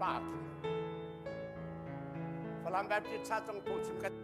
Pa Falam Baptist Church zong phungchim kan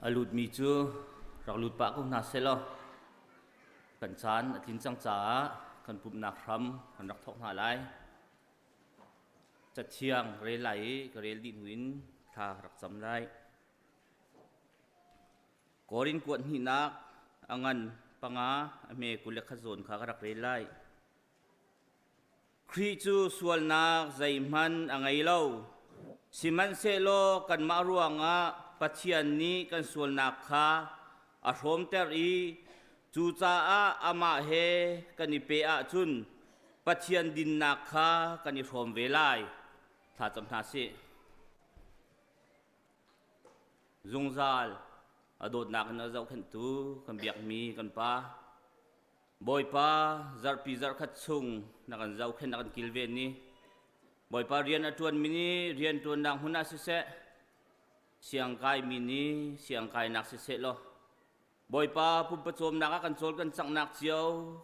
A lutmi cu rak lut pah ko hna sehlaw kan caan a tlin cang caah kan pumhnak hram kan rak thawk hna lai. Cathiang rel lai i ka rel dih hnu in thla rak cam lai. Korin kuat hnihnak a ngan panga a hme 21 zawn kha ka rak rel lai. Khrih cu sualnak zeihmanh a ngei lo. Sihmanhsehlaw kanmah ruangah Pathian nih kan sualnak kha a hrawmter i cucaah amah he kan i peh ahcun Pathian dinnak kha kan i hrawm ve lai. Thla cam hna sih. Zungzal a dawtnak in a zohkhenhtu kan biakmi kan Pa Bawipa zarhpi zarhkhat chung na kan zohkhenh na kan kilven ni Bawipa rian a ṭuanmi nih rianṭuannak hmun ah siseh siangkaimi nih siangkainak siseh law Bawipa pumpacawmnak ah kan cawl kan canghnak cio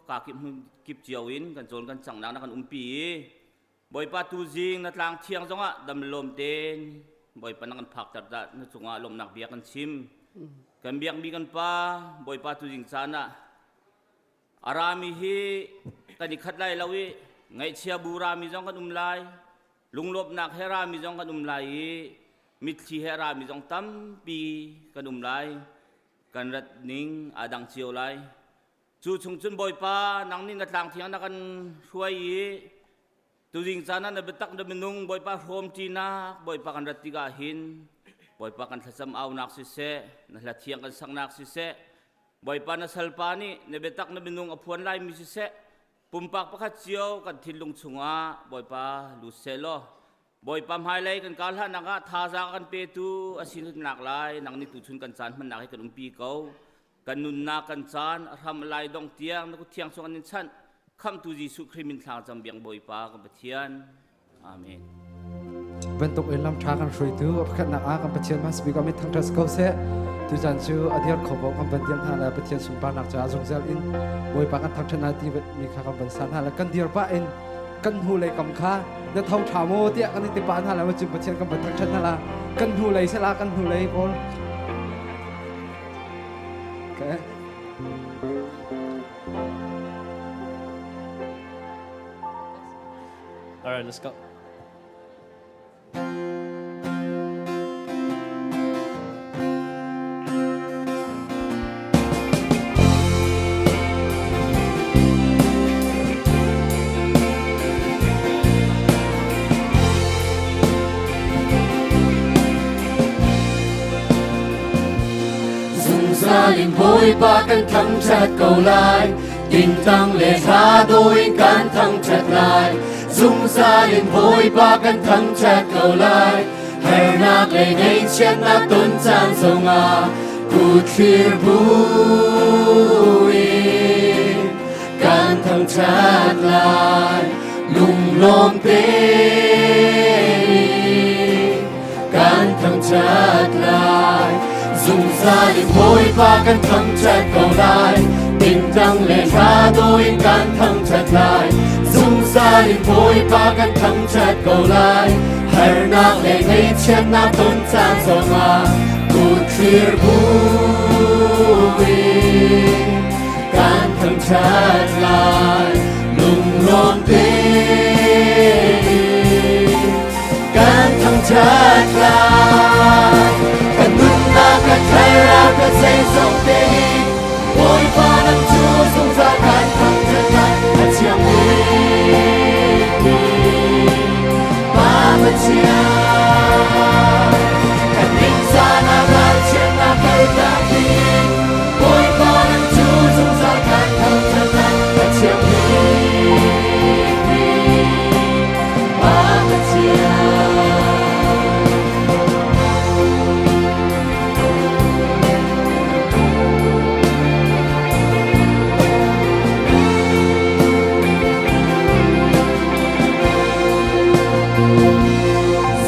kaa kip hmun kip cio in kan cawl kan canghnak na kan umpi i Bawipa tuzing na tlang thiang zongah dam lawm tein Bawipa na kan phakter dah na cungah lawmhnak bia kan chim. Kan biakmi kan pa Bawipa tuzing caan ah a rami hi kan i khat lai lo i ngaihchia bu rami zong kan um lai lunglawmhnak he rami zong kan um lai i mitthli he rami zong tampi kan um lai kan rat ning aa dang cio lai cu chung cun Bawipa nang nih na tlang thiang na kan hruai i tuzing caan ah na biatak na minung Bawipa hrawmṭinak Bawipa kan rat tikah hin Bawipa kan thlacam aunak siseh na hla thiang kan saknak siseh Bawipa na salpa nih na biatak na minung a phuan laimi siseh pumpak pakhat cio kan thinlung chungah Bawipa lut seh law. Bawipa hmailei kan kar hlannak ah thazaang kan petu a si nak lai nang nih tuchun kan caan hmannak hi kan umpi ko. Kan nunnak kan caan a hram lai dong tiang na kut thiang chung an in chanh. Khamhtu Jesuh Khrih min thlang cam biang Bawipa kan Pathian. Amen. Bantuk in lam ṭha kan hruaitu pakhatnak ah kan Pathian hmasabik ah mit thangṭhat ko seh. Tuchan cu a dir kho bo kan van dir hna le Pathian sunparnak caah zungzal in Bawipa kan thangṭhat hna ti mi kha kan van san hna le kan dir pah in kan hnu lei kam kha na tho ṭha maw tiah kan i ti pah hna le macun Pathian kan van thangṭhat hna la kan hnu lei sela kan hnu lei pawl. Okay. All right, let's go. Zungzal in Bawipa kan thangṭhat ko lai. Tingtang le hla in kan thangṭhat lai. Zungzal in Bawipa kan thangṭhat ko lai. Harnak le ngaihchiatnak ton caan zongah kutthlir buin kan thangṭhat lai. Lunglawm tein kan thangṭhat lai. Zungzal in Bawipa kan thangṭhat ko lai. Tingtang le hla in kan thangṭhat lai. Zungzal in Bawipa kan thangṭhat ko lai. Harnak le ngaihchiatnak ton caan zongah kutthlir buin kan thangṭhat lai. Lunglawm tein kan thangṭhat lai. Kan nunnak kan thlarau kan zeizong te hi Bawipa nang cu zungzal kan thangṭhat lai. A thiang bikmi Pa Pathian. Kan ningzahnak ralchiatnak kaltak ding Bawipa nang cu zungzal kan thangṭhat lai. A thiang bikmi Pa Pathian.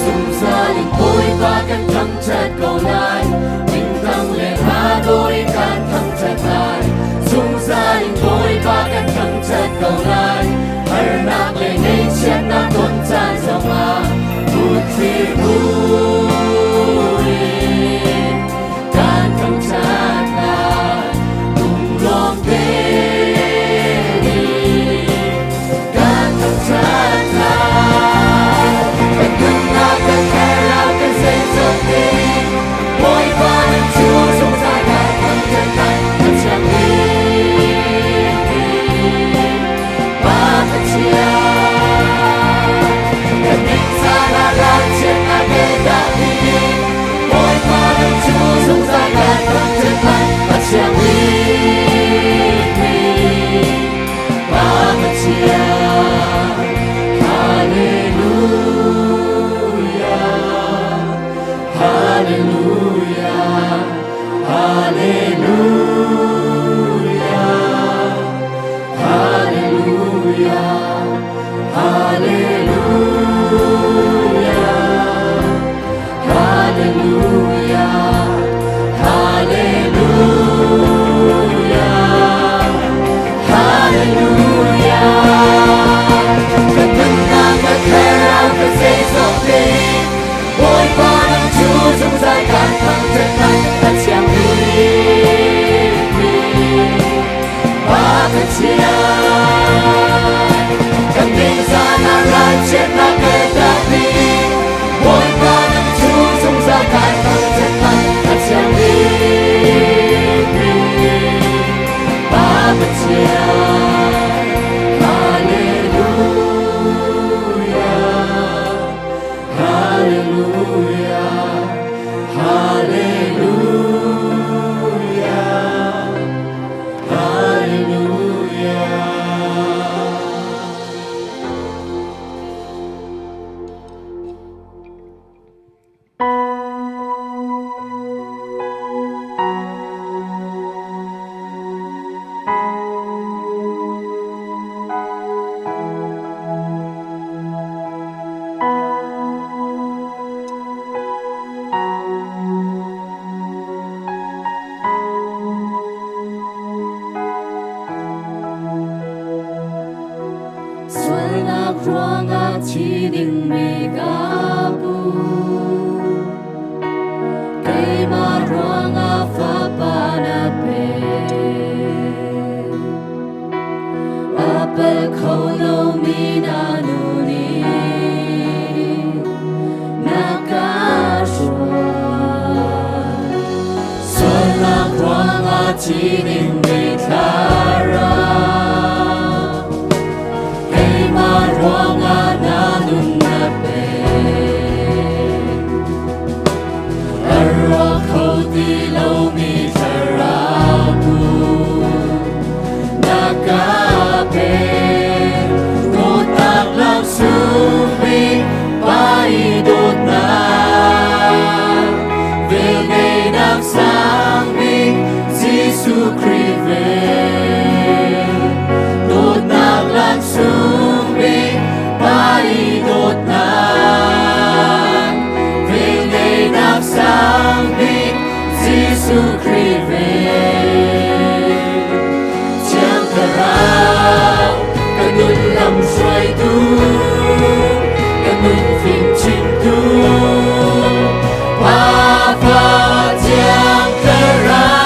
Zungzal in Bawipa kan thangṭhat ko lai. Tingtang le hla in kan thangṭhat lai. Zungzal in Bawipa kan thangṭhat ko lai. Harnak le ngaihchiatnak ton caan zongah kutthlir buin kan thangṭhat lai. Lunglawm tein kan thangṭhat lai. Kan nunnak kan thlarau kan zeizong tein Bawipa nang cu zungzal kan thangṭhat lai. A thiang bikmi Pa Pathian. Kan ningzahnak ralchiatnak kaltak. Keimah ruangah fapa na pe. A pal kho lomi na nu nih na ka hruai. Sualnak ruangah thi dingmi thlarau keimah ruangah na nun na pe. A ruak kho ti lomi thlarau tu na ka pe. Dawtnak langsung bik pa i dawtnak velngeihnak sang bik Jesuh Khrih vel. Dawtnak langsung bik pa i dawtnak velngeihnak sang bik Jesuh Khrih vel. Thiang Thlarau ka nun lam hruaitu, ka nun fimchimtu, Pa Fa Thiang Thlarau.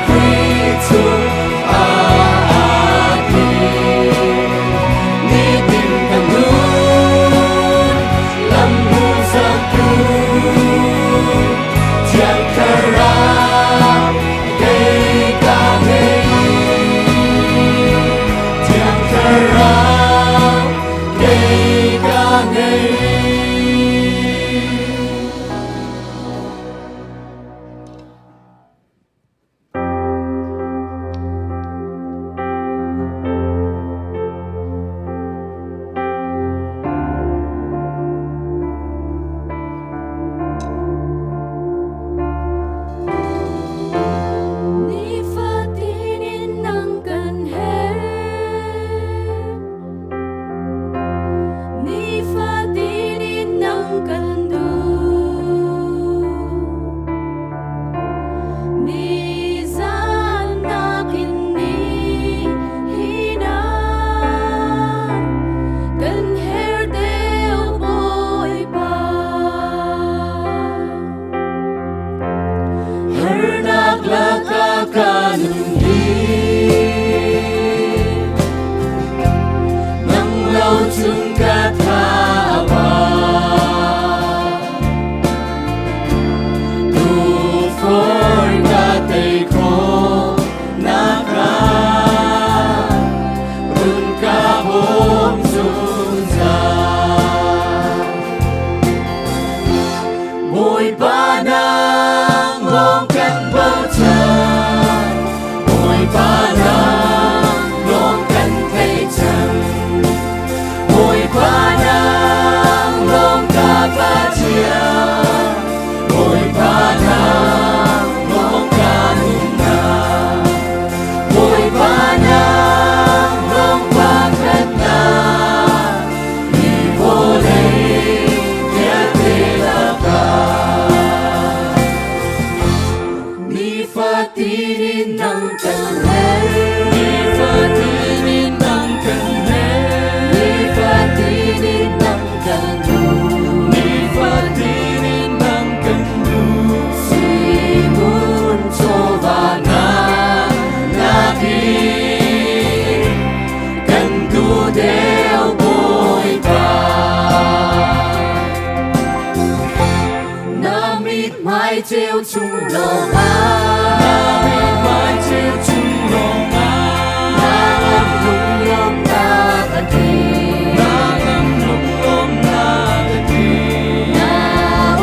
Khrih chung ah a Nitin kan nun lam hmuhsaktu Thiang Thlarau kei ka ngei. Thiang Thlarau kei ka ngei. Nifatin in nang kan he. Nifatin in nang kan duh. Nizan nakin ni hina kan her deuh Bawipa. Harnak lakah ka nun hi nang lo cun ka tha a ba. Tufawi ka tei khawh nakah run ka bawm zungzal. Bawipa nang lawng kan bochan, Bawipa nang lawng kan tlaihchan. Bawipa nang lawng ka Pathian, Bawipa nang lawng ka nunnak. Bawipa nang lawng pakhatnak, hi vawlei vialte lakah. Nifatin in nang kan her, nifatin in nang kan her, nifatin in nang kan duh, nifatin in nang kan duh. Simun chawva na nakin kan duh deuh Bawipa. Na mithmai ceu chung lawngah, na mithmai ceu chung lawngah, na lam lunglawmnak a tling, na lam lunglawmnak a tling. Na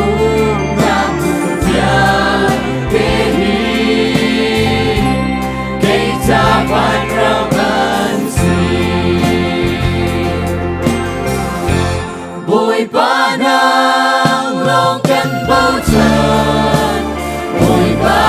umnak hmun vialte hi kei ca vanram an si. Bawipa nang lawng kan bochan, Bawipa.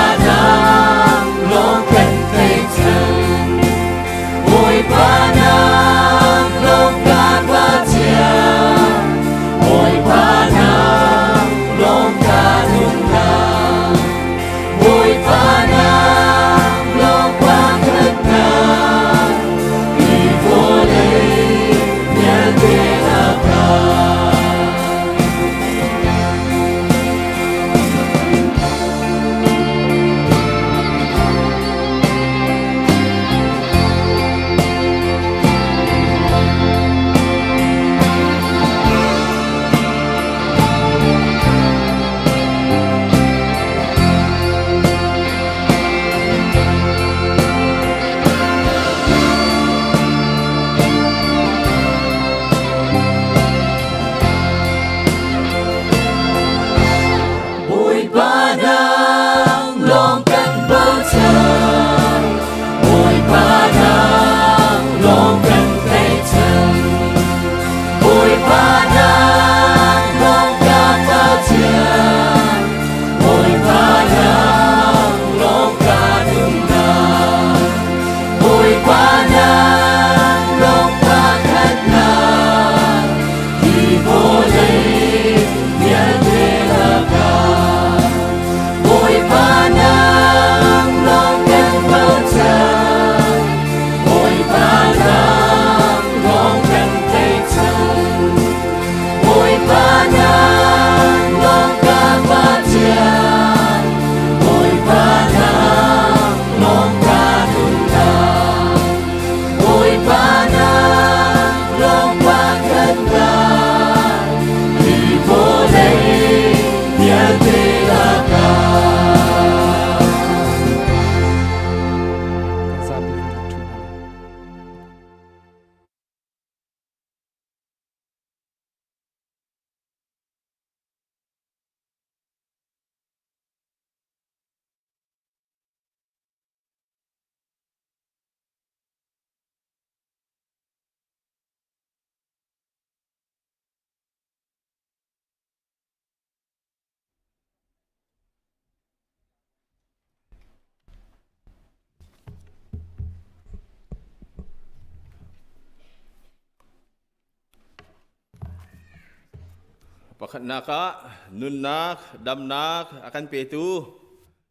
Pakhatnak ah nunnak, damnak a kan petu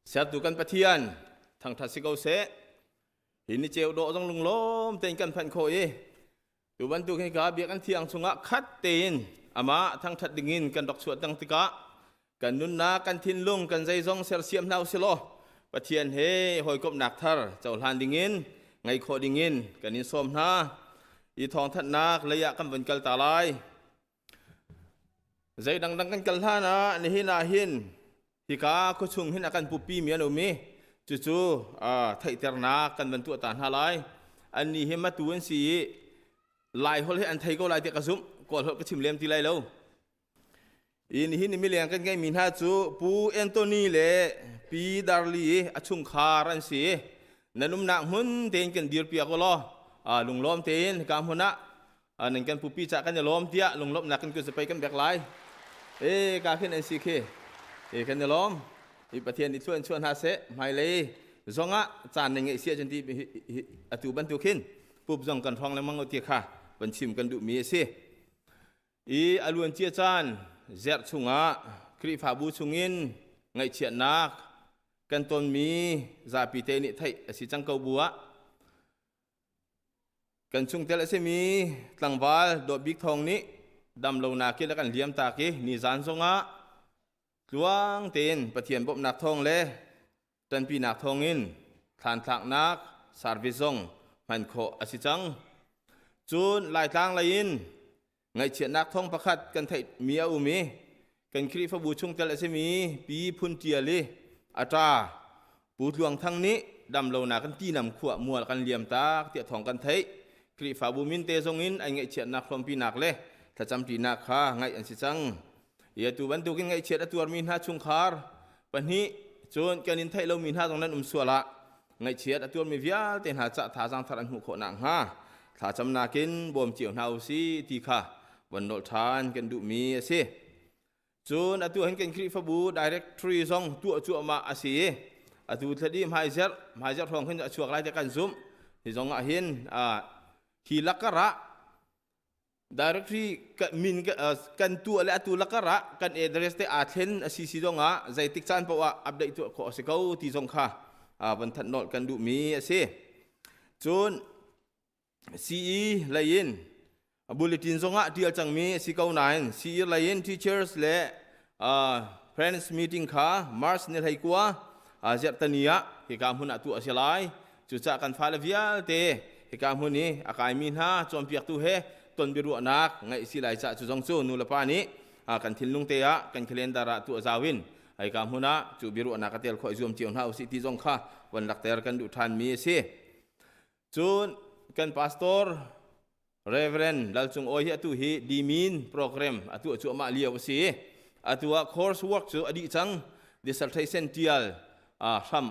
sertu kan Pathian thangṭhat si ko seh. Hi ni ceu dawh zong lunglawm tein kan phanh khawh i tu bantuk hi ka biakinn thiang chungah khat tein amah thangṭhat dingin kan rak chuah tang tikah kan nunnak, kan thinlung, kan zeizong sersiam hna usilaw Pathian he hawikomhnak thar cohlan dingin ngeih khawh dingin kan in sawm hna. I thawngthanhnak lei ah kan vun kal ta lai. Zei dangdang kan kal hlan ah nihin ah hin hika khuachung hin a kan pupi mi an um i cucu theihternak kan van tuah ta hna lai. Annih hi matu an si i Lai holh hi an thei ko lai tiah ka zumh. Kawl holh ka chim lem ti lai lo. I nihin i mileng kan ngeihmi hna cu Pu Anthony le Pi Darli a chungkhar an si. Nan umnak hmun tein kan dirpiak u law lunglawm tein hika hmun ah nan kan pupi cah kan i lawm tiah lunglawmhnak kan kut zapei kan bek lai. E ka khin an si khi. E kan i lawm. I Pathian i thluan chuah hna seh. Hmailei zongah caan nan ngeih sia cun ti atu bantuk hin pup zong kan hrawng lengmang ti kha van chim kan duhmi a si. I a luancia caan zerh chungah Khrihfabu chungin ngaihchiatnak kan tonmi zapi te nih theih a si cang ko bu ah Kan chungtel a simi tlangval Dawt Bik Thawng nih damlonak in a kan liamtak i nizan zongah tluang tein Pathian bawmhnak thawng le ṭanpinak thawngin thlanthlaknak service zong hman khawh a si cang. Cun Laitlang lei in Ngaihchiatnak thawng pakhat kan theihmi a um i kan Khrihfabu chungtel a simi Pi Phun Ṭial i a ṭa Pu Tluang Thang nih damlonak in tinam khuah mual kan liam tak tiah thawng kan theih. Khrihfabu min te zong in an ngaihchiatnak hlawmpinak le thlacamṭinak kha ngaih an si cang. I atu bantukin ngaihchiat a tuarmi hna chungkhar pahnih cun kan in theih lomi hna zong nan um sual ah ngaihchiat a tuarmi vialte hna cah thazaang thar an hmuh khawh nakhnga thlacamnak in bawm cio hna u si ti kha von nolh ṭhan kan duhmi a si. Cun atu hin kan Khrihfabu directory zong tuah cuahmah a si i atu thladi hmaizerh hmaizerh hrawng hin a chuak lai tiah kan zumh. Hi zong ah hin hi lakar ah Directory min kan tuah le atu lakar ah kan address te aa thlen a si si zong ah zeitik caan paoh ah update tuah khawh a si ko ti zong kha van thanh nolh kan duhmi a si. Cun CE lei in bulletin zong ah tial cangmi a si ko nain CE lei in teachers le friends meeting kha March ni 19 ziarhtani ah hika hmun ah tuah a si lai. Cucaah kan fale vialte hika hmun i a kaimi hna cawnpiaktu he ton biaruahnak ngeih si lai caah cu zong cu nulepa nih kan thinlung te ah kan calendar ah tuah zau in hika hmun ah cu biaruahnak a tel khawh i zuam cio hna usih ti zong kha van lakter kan duh ṭhanmi a si. Cun kan pastor Reverend Lal Cung Awi hi atu hi Dimin program atu cuahmah lio a si. Atu ah course work cu a dih cang. Dissertation tial hram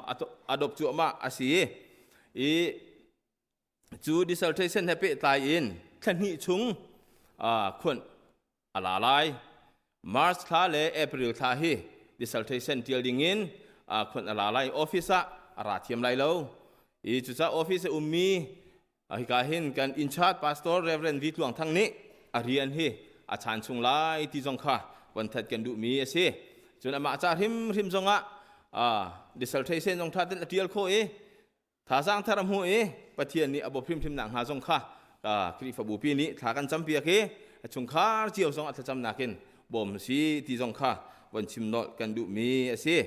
adop cuahmah a si. I cu dissertation he pehtlai in thla hnih chung khuanh a la lai. March thla le April thla hi dissertation tial ding in khuanh a la lai. Office ah a ra thiam lai lo. I cucaah office a ummi hika hin kan in charge pastor Reverend V Tluang Thang nih a rian hi a chan chung lai ti zong kha von that kan duhmi a si. Cun amah ca hrimhrim zongah dissertation zong ṭha tein a ṭial khawh i thazaang thar a hmu i Pathian nih a bawp hrimhrim nak hnga zong kha Khrihfabu pi nih thla kan campiak i a chungkhar cio zong a thlacamnak in bawm si ti zong kha von chim nolh kan duhmi a si.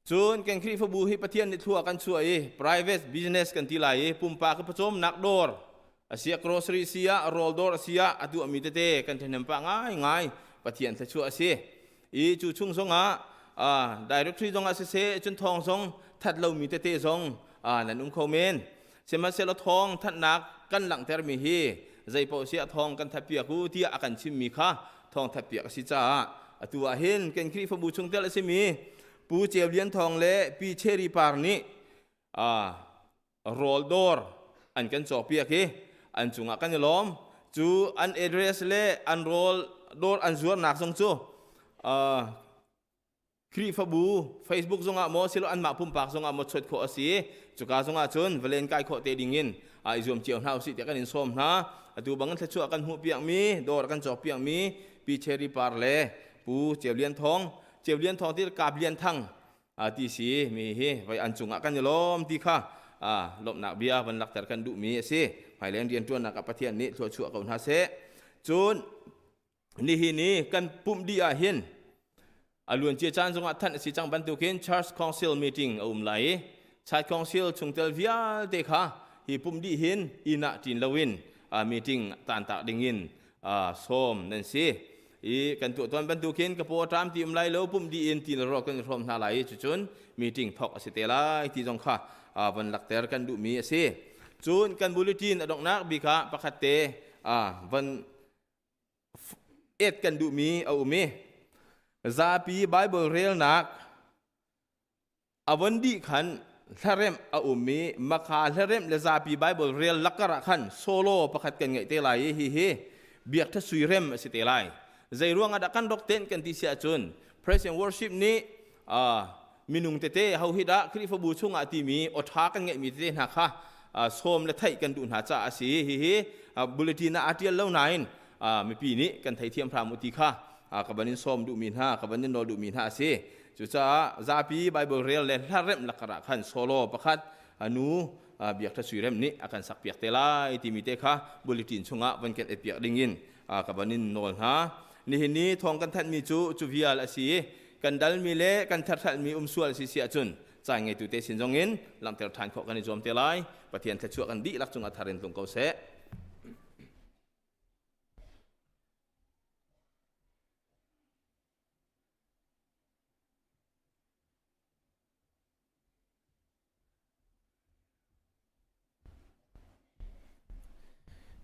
Cun kan Khrihfabu hi Pathian nih thlua kan chuah i private business kan ti lai i pumpak i pawcawmnak dawr a si ah grocery si ah rawl dawr a si ah a tuahmi tete kan ṭhahnem pah ngaingai Pathian thluachuah a si. I cu chung zongah directory zongah siseh cun thawng zong that lomi tete zong nan um kho men. Sihmanhsehlaw thawng thanhnak kan langhtermi hi zeipaoh si ah thawng kan thatpiak u tiah a kan chimmi kha thawng thatpiak a si caah atu ah hin kan Khrihfabu chungtel a simi Pu Ceu Lian Thawng le Pi Cherry Par nih rawl dawr an kan cawkpiak i an cungah kan i lawm. Cu an address le an rawl dawr an zuarnak zong cu Khrihfabu Facebook zongah maw silo anmah pumpak zongah maw chuat khawh a si. Cuka zongah cun valen kai khawh te ding in i zuam cio hna usih tiah kan in sawm hna. Atu bangin thluachuah kan hmuh piakmi, dawr kan cawk piakmi Pi Cherry Par le Pu Ceu Lian Thawng, Ceu Lian Thawng ti Kap Lian Thang ti si mi hi voi an cungah kan i lawm ti kha lawmhnak bia van lakter kan duhmi a si. Hmailei rianṭuannak ah Pathian nih thluachuah ko hna seh. Cun nihin i kan pumh dih ah hin a luancia caan zongah thanh a si cang bantukin Church Council meeting a um lai i Church Council chungtel vialte kha hi pumh dih hin inn ah ṭin loin meeting tantak dingin sawm nan si. I kan tuah tawn bantukin ka paw a ṭam ti um lai lo, pumh dih in ti le rawl kan i hrawm hna lai i cucun meeting thawk a si te lai ti zong kha van lakter kan duhmi a si. Cun kan bulletin a donghnak bik ah pakhat te van et kan duhmi a um i zapi Bible relnak a von dih khan hlaremh a um i makha hlaremh le zapi Bible rel lakar ah khan solo pakhat kan ngeih te lai i hihi biak sui rem a si te lai. Zei ruang ah dah kan rok ten kan ti si ahcun praise and worship nih minung tete ho hi dah Khrihfabu chungah timi aw ṭha kan ngeihmi tete hna kha sawm le theih kan duh hna caah a si. Hihi bulletin ah aa ṭial lo nain mipi nih kan theithiam hram u ti kha ka van in sawm duhmi hna, ka van in nawl duhmi hna a si. Cucaah zapi Bible rel le hlaremh lakar ah khan solo pakhat nu biak ṭha suirem nih a kan sakpiak te lai timi te kha bulletin chungah van kan etpiak dingin ka van in nawl hna. Nihin ni thawng kan thanhmi cu cu vial a si i kan dalmi le kan therthalhmi um sual si si ahcun caan ngeitu te sin zong in langhter ṭhan khawh kan i zuam te lai. Pathian thluachuah kan dihlak cungah thar in tlung ko seh.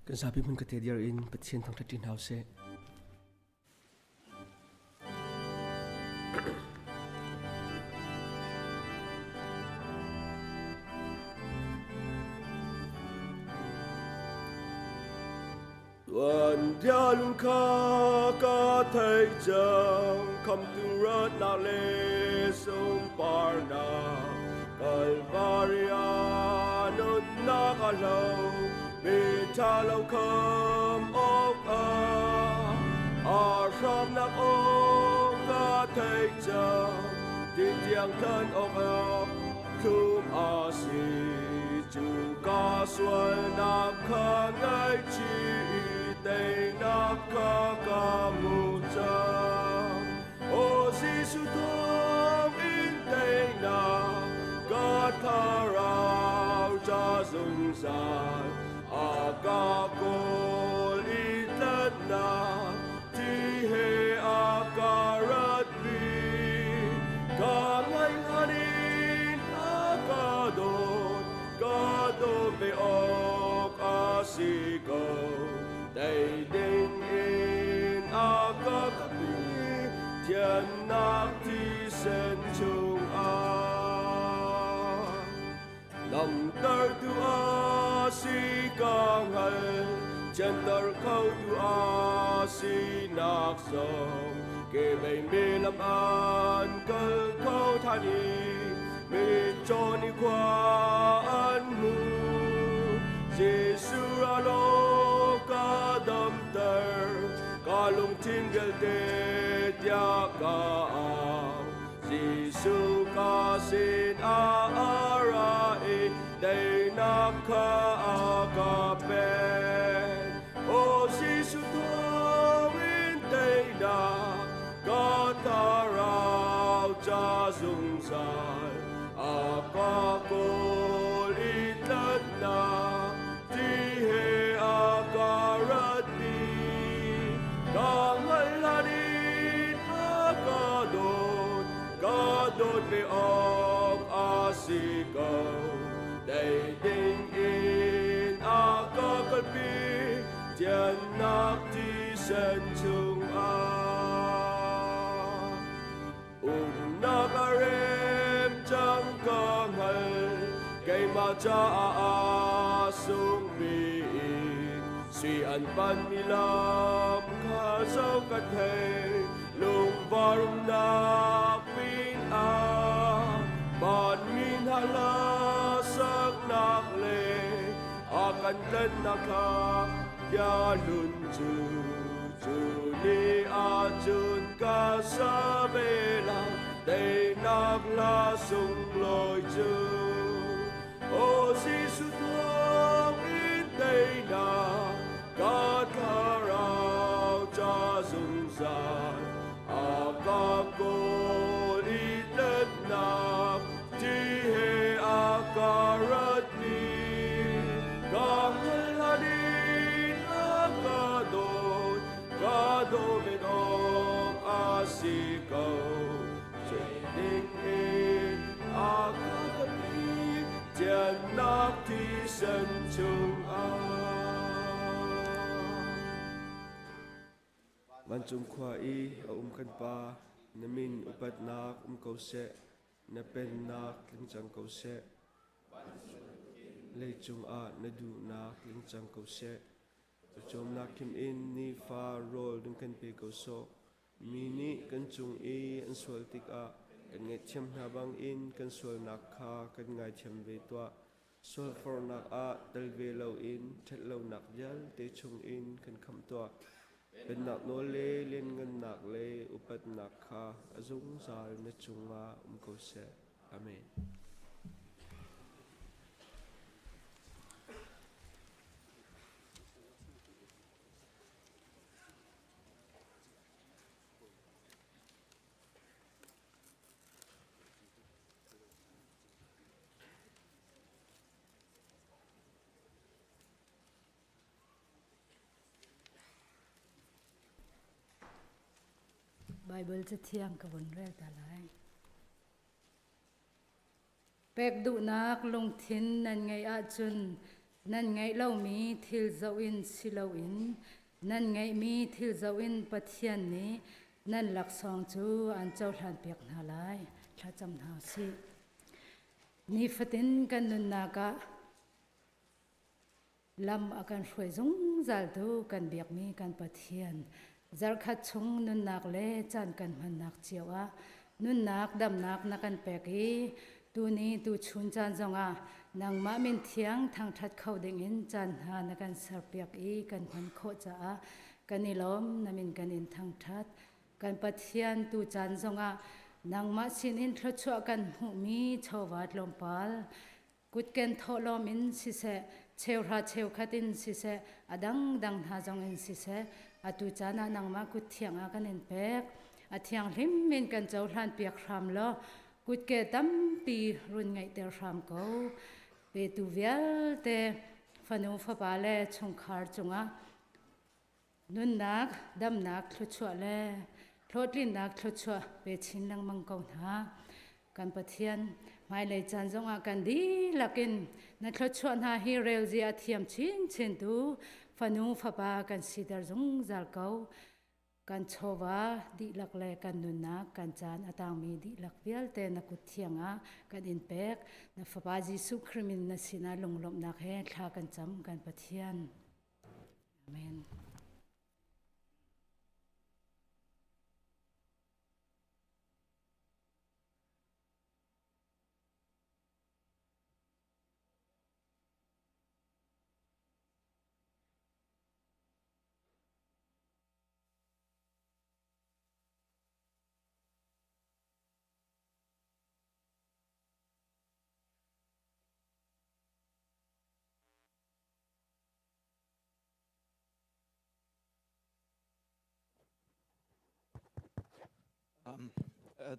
Kan zapi hmun ka te dir in Pathian thangṭhat ṭi hna usih. Tuanbia lung kha ka thei cang, khamtu ratnak le sunparnak, Kalvari ah nunnak a hlo, mi ṭha lo kham awk ah, a hramnak aw ka thei cang, ti tiang than awk ah thlum a si. Cu ka sualnak kha ngaihchih teinak kha ka hmu cang. Aw Jesuh thawng in teinak ka thlarau ca zungzal a ka kawl i tlanhnak thi he a ka ratpi. Ka ngaihlan in a ka dawt, ka dawt ve awk a si ko. Tei ding in a ka kapi, thiannak thisen chungah. Lamtertu a si ka hngal, thianter khotu a sinak zong, ke mi lam an kal kho than i mitcaw nih khua an hmu. Jesuh ra law ka damter, ka lungthin vialte tiah ka au. Jesuh ka sin ah a ra i teinak kha a ka pek. Aw Jesuh thawngin teinak ka thlarau ca zungzal a ka kawl i tlanhnak ti he a ka ratpi. Ka hngalh hlan in a ka dawt, ka dawt ve awk a si ko. Tei ding in a ka kalpi, thiannak thisen chungah. Umnak a rem cang ka hngal, keimah caah a sungmi sui an panmi lam kha zoh ka thei, lungvar umnak pin ah vanmi hna hla saknak le a kan tlennak kha bia hlun cu. Cu ni ahcun ka sa ve lai, teinak hla sunglawi cu. Aw Jesuh thawng in teinak ka thlarau ca zungzal a ka kawl i tletnak ti he a ka ratmi ka hngalh in a ka dawt ka daw men awk a si ko ding in a ka kapi tiannak thisen chungah. Vancung khua i a um kan Pa, na min upatnak um ko seh, na pennak tling cang ko seh. Leicung ah na duhnak tling cang ko seh. Pawcawmnak khim in nifa rawl ding kan pe ko sawh. Mi nih kan cung i an sual tikah kan ngaihthiam hna bangin kan sualnak kha kan ngaithiam ve tuah. Sualforhnak ah tel ve loin ṭhatlonak vialte chungin kan khamh tuah. Pennak nawl le lianngannak le upatnak kha a zungzal na cungah um ko seh. Amen. Baibal cathiang ka vun rel ta lai. Pek duhnak lungthin nan ngeih ahcun nan ngeih lomi thil zoh in si loin nan ngeihmi thil zoh in Pathian nih nan laksawng cu aan cohlanpiak hna lai. Thlacam hna u sih. Nifatin kan nunnak ah lam a kan hruai zungzaltu kan biakmi kan Pathian zarhkhat chung nunnak le caan kan hmannak cio ah nunnak damnak na kan pek i tuni tuchun caan zongah nangmah min thiang thangṭhat kho dingin caan hna na kan serpiak i kan hman khawh caah kan i lawm na min kan in thangṭhat kan Pathian tu caan zongah nangmah sinin thluachuah kan hmuhmi chawva tlawmpal Kutken thawhlawm in siseh, cheuhra cheukhat in siseh, a dangdang hna zong in siseh, atu caan ah nangmah kut thiang ah kan in pek. A thianghlim in kan cohlan piak hram law, kutke tampi run ngeihter hram ko. Petu vialte fanu fapa le chungkhar cungah Nunnak, damnak thluachuah le hlawhtlinnak thluachuah pe chin lengmang ko hna. Kan Pathian, hmailei caan zongah kan dihlak in na thluachuah hna hi relzia a thiam chinchin tu fanu fapa kan siter zungzal ko. Kan chawva dihlak le kan nunnak, kan caan a tangmi dihlak vialte na kut thiang ah kan in pek. Na fapa Jesuh Khrih min na sinah lunglawmhnak he thla kan cam kan Pathian. Amen.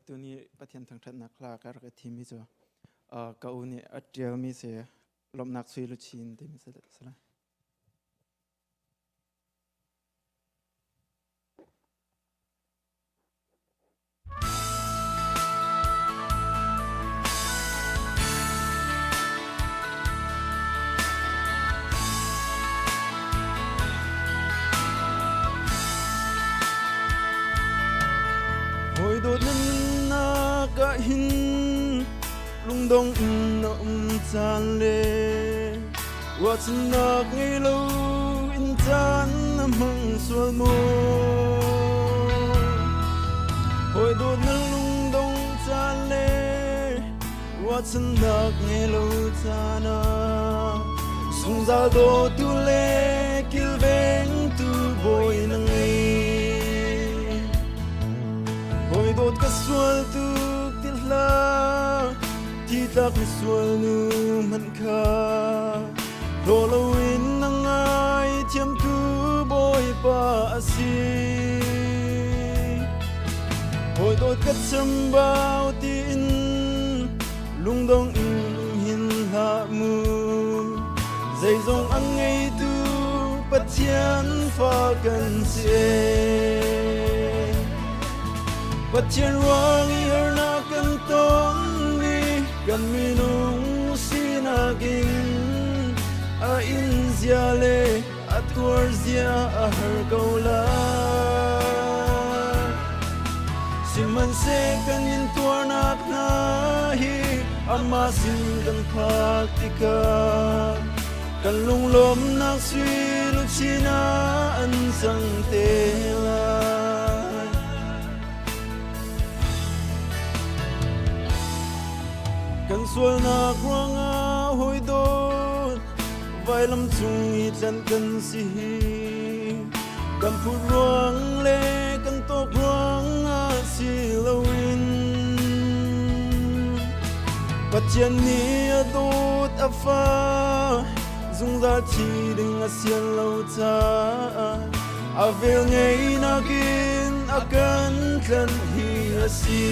Tuni Pathian thangṭhatnak hla ka rak i thimmi cu ka u nih a ṭialmi si lawmhnak sui luchin timi si lai. Hawi dawt na nunnak ah hin lungdong in na um caan le ruahchannak ngei lo in caan na hmang sual maw? Hawi dawt na lungdong caan le ruahchannak ngei lo caan ah zungzal dawtu le kilvengtu bawi na ngei. Sual tuk ti hlah, thi tlak mi sual nu hmanh kha hlaw loin na ngai thiamtu Bawipa a si. Hawi dawt ka chambau tiin lungdong in um hin hlah mu. Zeizong a ngeitu Pathian fa kan si. Pathian ruang i harnak kan ton ni kan minung sinak in a in zia le a tuar zia a har ko lai. Sihmanhseh kan in tuarnak hna hi amah sin kan phak tikah kan lunglawmnak sui luchin ah an cang te lai. Kan sualnak ruangah hawi dawt vailam cung i tlanh kan si hi kan phut ruang le kan tawk ruangah si loin Pathian nih a dawt a fa zungzal thi ding a sian lo caah a vel ngeinak in a kan tlanh hi a si.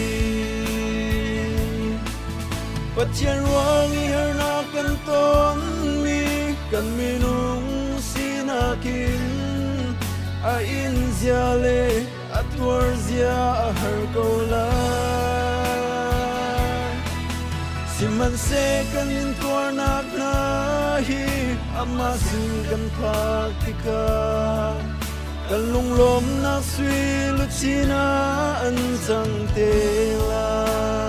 Pathian ruang i harnak kan tonmi kan minung sinak in a in zia le a tuar zia a har ko lai. Sihmanhseh kan in tuarnak hna hi amah sin kan phak tikah kan lunglawmnak sui luchin ah an cang te lai.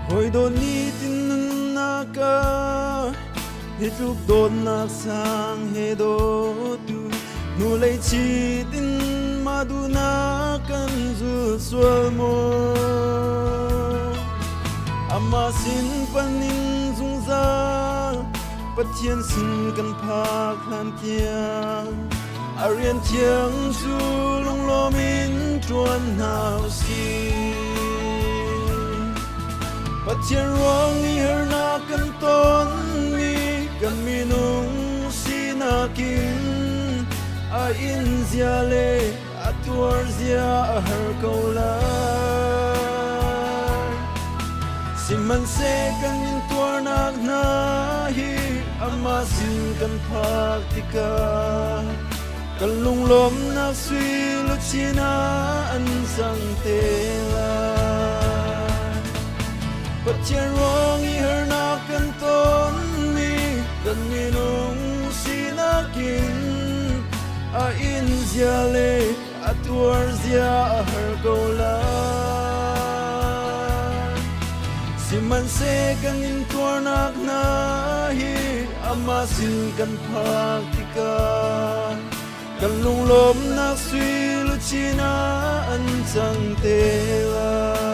Hawi dawt ni tin nunnak ah hi tluk dawtnak sang he dawtu hnulei chit in mah duhnak kan zul sual maw? Amah sin panin zungzal Pathian sin kan phak hlan tiang a rian thiang cu lunglawm in ṭuan hna usih. Pathian ruang i harnak kan tonmi kan minung sinak in a in zia le a tuar zia a har ko lai. Sihmanhseh kan in tuarnak hna hi amah sin kan phak tikah kan lunglawmnak sui luchin ah an cang te lai. Pathian ruang i harnak kan tonmi kan minung sinak in a in zia le a tuar zia a har ko lai. Sihmanhseh kan in tuarnak hna hi amah sin kan phak tikah kan lunglawmnak sui luchin ah an cang te lai.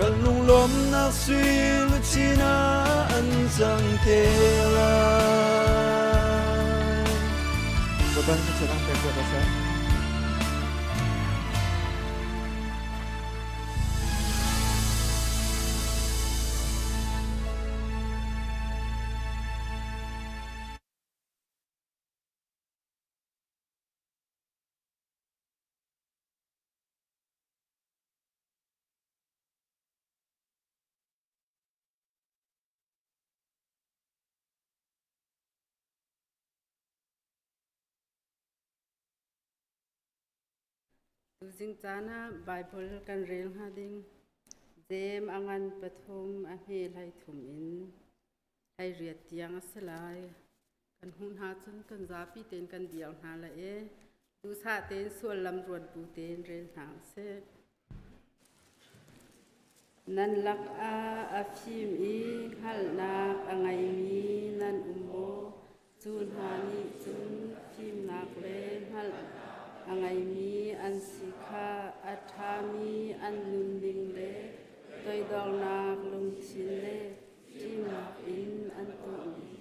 Kan lunglawmnak sui luchin ah an cang te lai. Bapak Thluachuah ang pek ko seh. Tuzing caan ah Baibal kan rel hnga ding Jeim a ngan pathum a hme hlei thum in hlei riat tiang a si lai. Kan hmuh hna cun kan zapi tein kan dir hna la e. Duhsah tein suallam ruat bu tein rel hna usih. Nan lakah a fim i hngalhnak a ngeimi nan um maw? Cu hna nih cun fimnak le hngalh a ngeimi an si kha a ṭhami an nunning le toidornak lungthin le fimnak in an tuahmi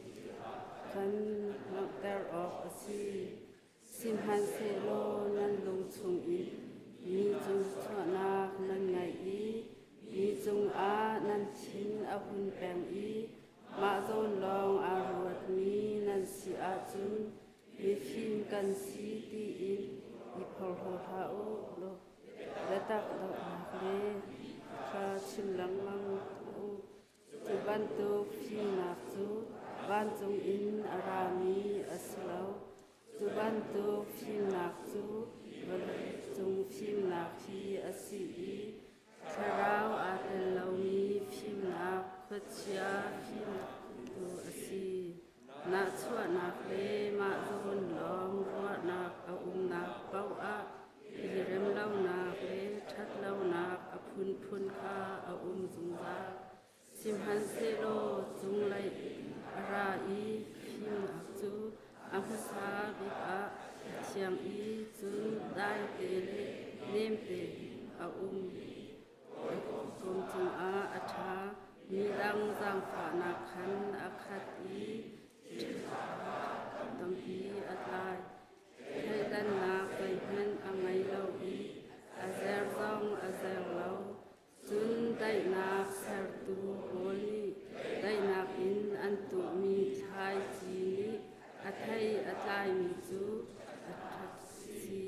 khan langhter awk a si. Sihmanhsehlaw nan lung chungin mi cung chuahnak nan ngeih i mi cungah nan thin a hun peng i mah zawn lawng aa ruatmi nan si ahcun mifim kan si tiin i phorhlaw hlah u law biatak dohnak le kha chim lengmang u. Cu bantuk fimnak cu vancung in a rami a si lo. Cu bantuk fimnak cu vawleicung fimnak hi a si i thlarau aa tel lomi fimnak khuachia fimnak tu a si. Nahchuahnak le mah zawn lawng ruahnak a umnak paoh ah i remlonak le ṭhatlonak a phunphun kha a um zungzal. Sihmanhsehlaw cunglei a ra i fimnak cu a hmasa bik ah a thiang i cun daite le nemte a um. Hawikom cungah a ṭha mi dang zaangfahnak khan a khat i tampi a tlai. Thleidannak zeihmanh a ngei lo i a zer zong a zer lo. Cun daihnak sertu pawl nih daihnak in an tuhmi thlaici nih a thei a tlaimi cu a ṭhat si.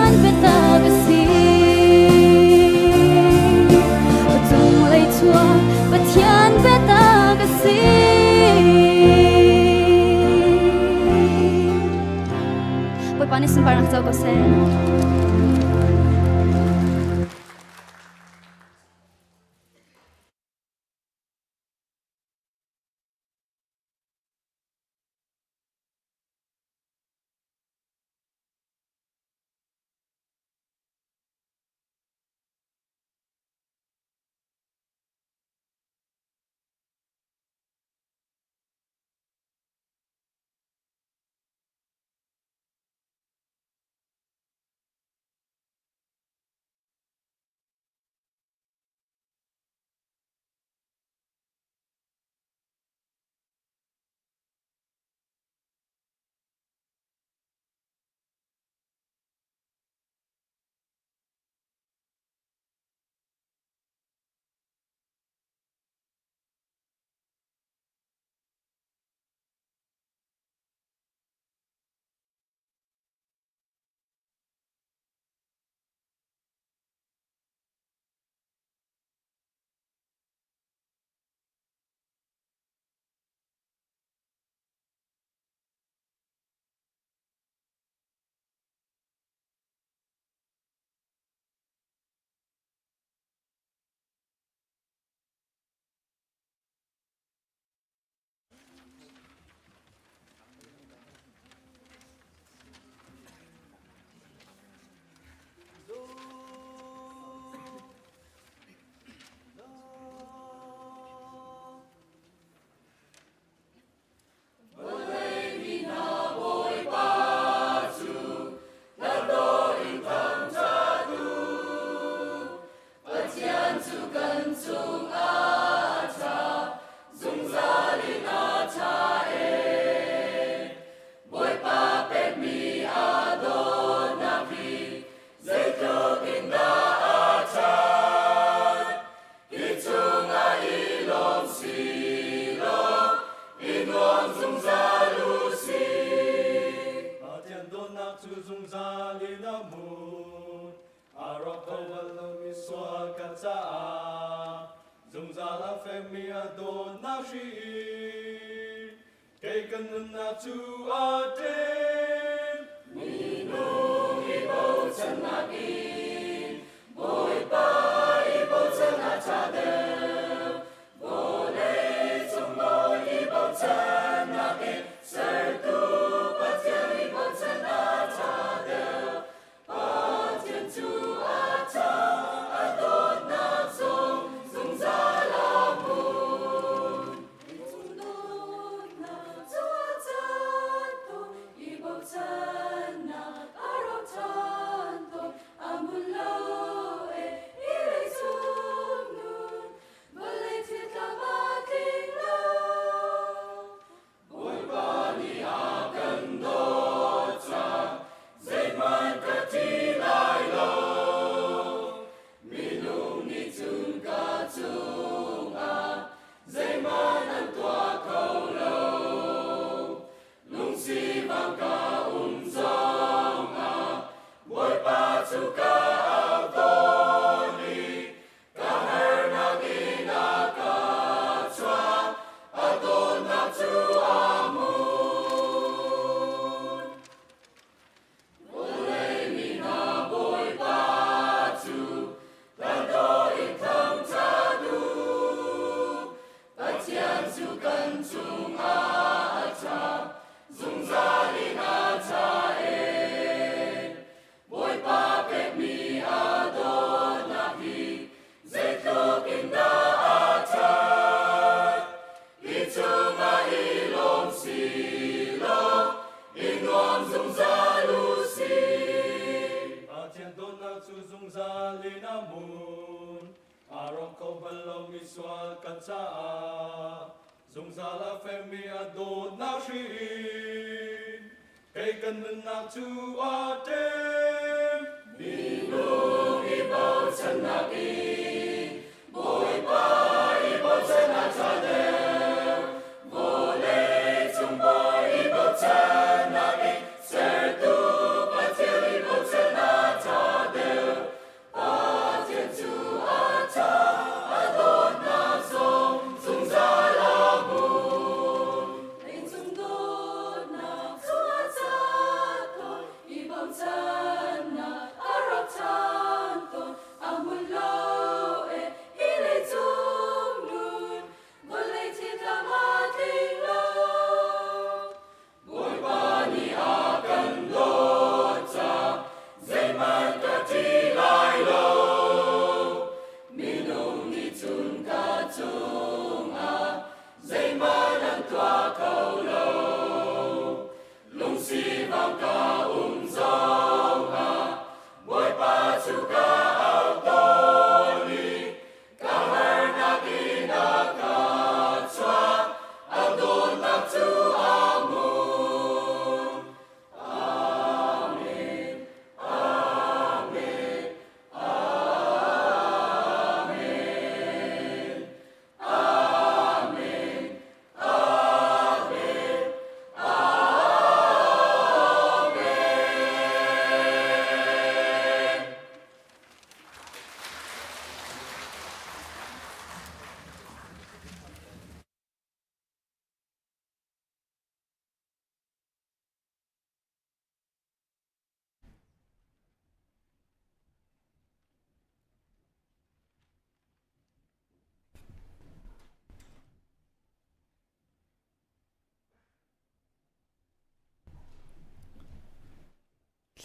Pathian biatak a si. Cunglei chuak Pathian biatak a si. Bawipa nih sunparnak co ko seh.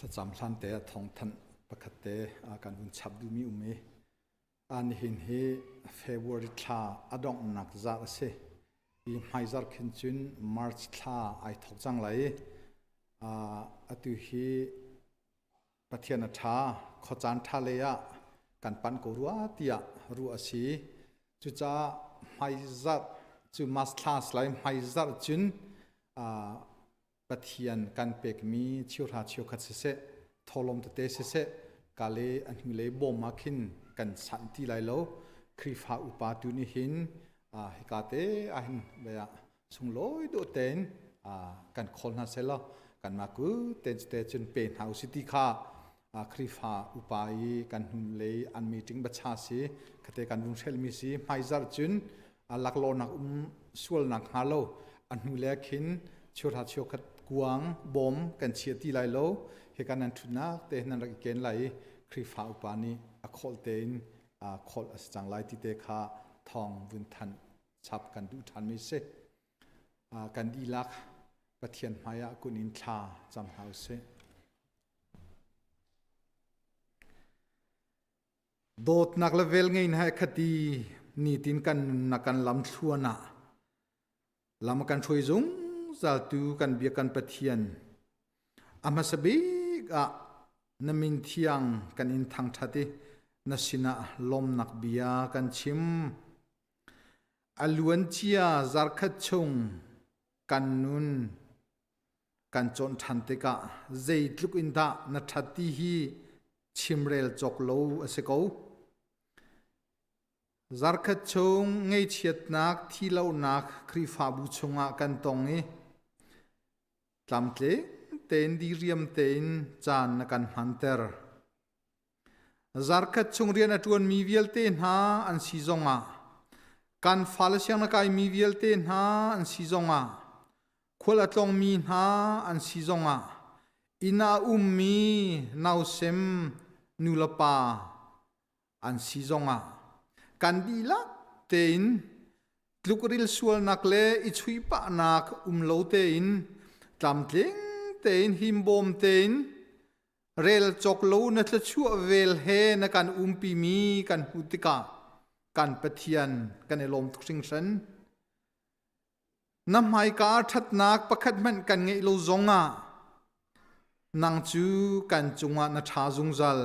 Thlacam hlan te ah thawngthanh pakhat te kan vun chap duhmi um i nihin hi February thla a donghnak zarh a si. I hmaizarh khin cun March thla ai thawk cang lai i atu hi Pathian a ṭha, khuacaan ṭha lei ah kan panh ko rua tiah ruah a si. Cucaah hmaizarh cu March thla a si lai. Hmaizarh cun Pathian kan pekmi cheuhra cheukhat siseh, thawhlawm tete siseh, ka le a hnulei bawm ah khin kan sanh ti lai lo. Khrihfa upa tu nih hin hika te ah hin bia sunglawi dawh tein kan khawl hna seh law kanmah kut tein te cun pe hna usih ti kha Khrihfa upa i kan hnulei an meeting bacha si khate kan vung hrelmi si hmaizarh cun laklawhnak um sualnak hnga lo a hnu le khin cheuhra cheukhat kuang bawm kan chia ti lai lo hika nan ṭhutnak te nan rak i ken lai i Khrihfa upa nih a kholh tein kholh a si cang lai ti te kha thawng vun thanh chap kan duh ṭhanmi si. Kan dihlak Pathian hmaiah kun in thla cam hna usih. Dawtnak le velngein he khati nitin kan nunnak kan lam thluan ah lam kan hruai zungzal tu kan bia kan Pathian a hmasa bik ah na min thiang kan in thangṭhat i na sinah lawmnak bia kan chim. A luancia zarkhat chung kan nun kan cawn ṭhan tikah zeitluk in dah na ṭhat ti hi chimrel cawk lo a si ko. Zarkhat chung ngaihchiatnak, thihlohnak Khrihfabu chungah kan tong i tlamtling tein diriam tein caan na kan hmanter. Zarkhat chung rian a ṭuanmi vialte hna an si zongah, kan fale sianginn a kaimi vialte hna an si zongah, khual a tlawngmi hna an si zongah, inn ah a ummi nausem nulepa an si zongah, kan dihlak tein tlukrilh sualnak le i chuihpahnak um lo tein tlamtling tein himbawm tein Rel cawk lo na thluachuah vel he na kan umpimi kan hmuh tikah kan Pathian kan i lawm tuk hringhran. Na hmaika ah ṭhatnak pakhat hmanh kan ngeih lo zongah nang cu kan cungah na ṭha zungzal.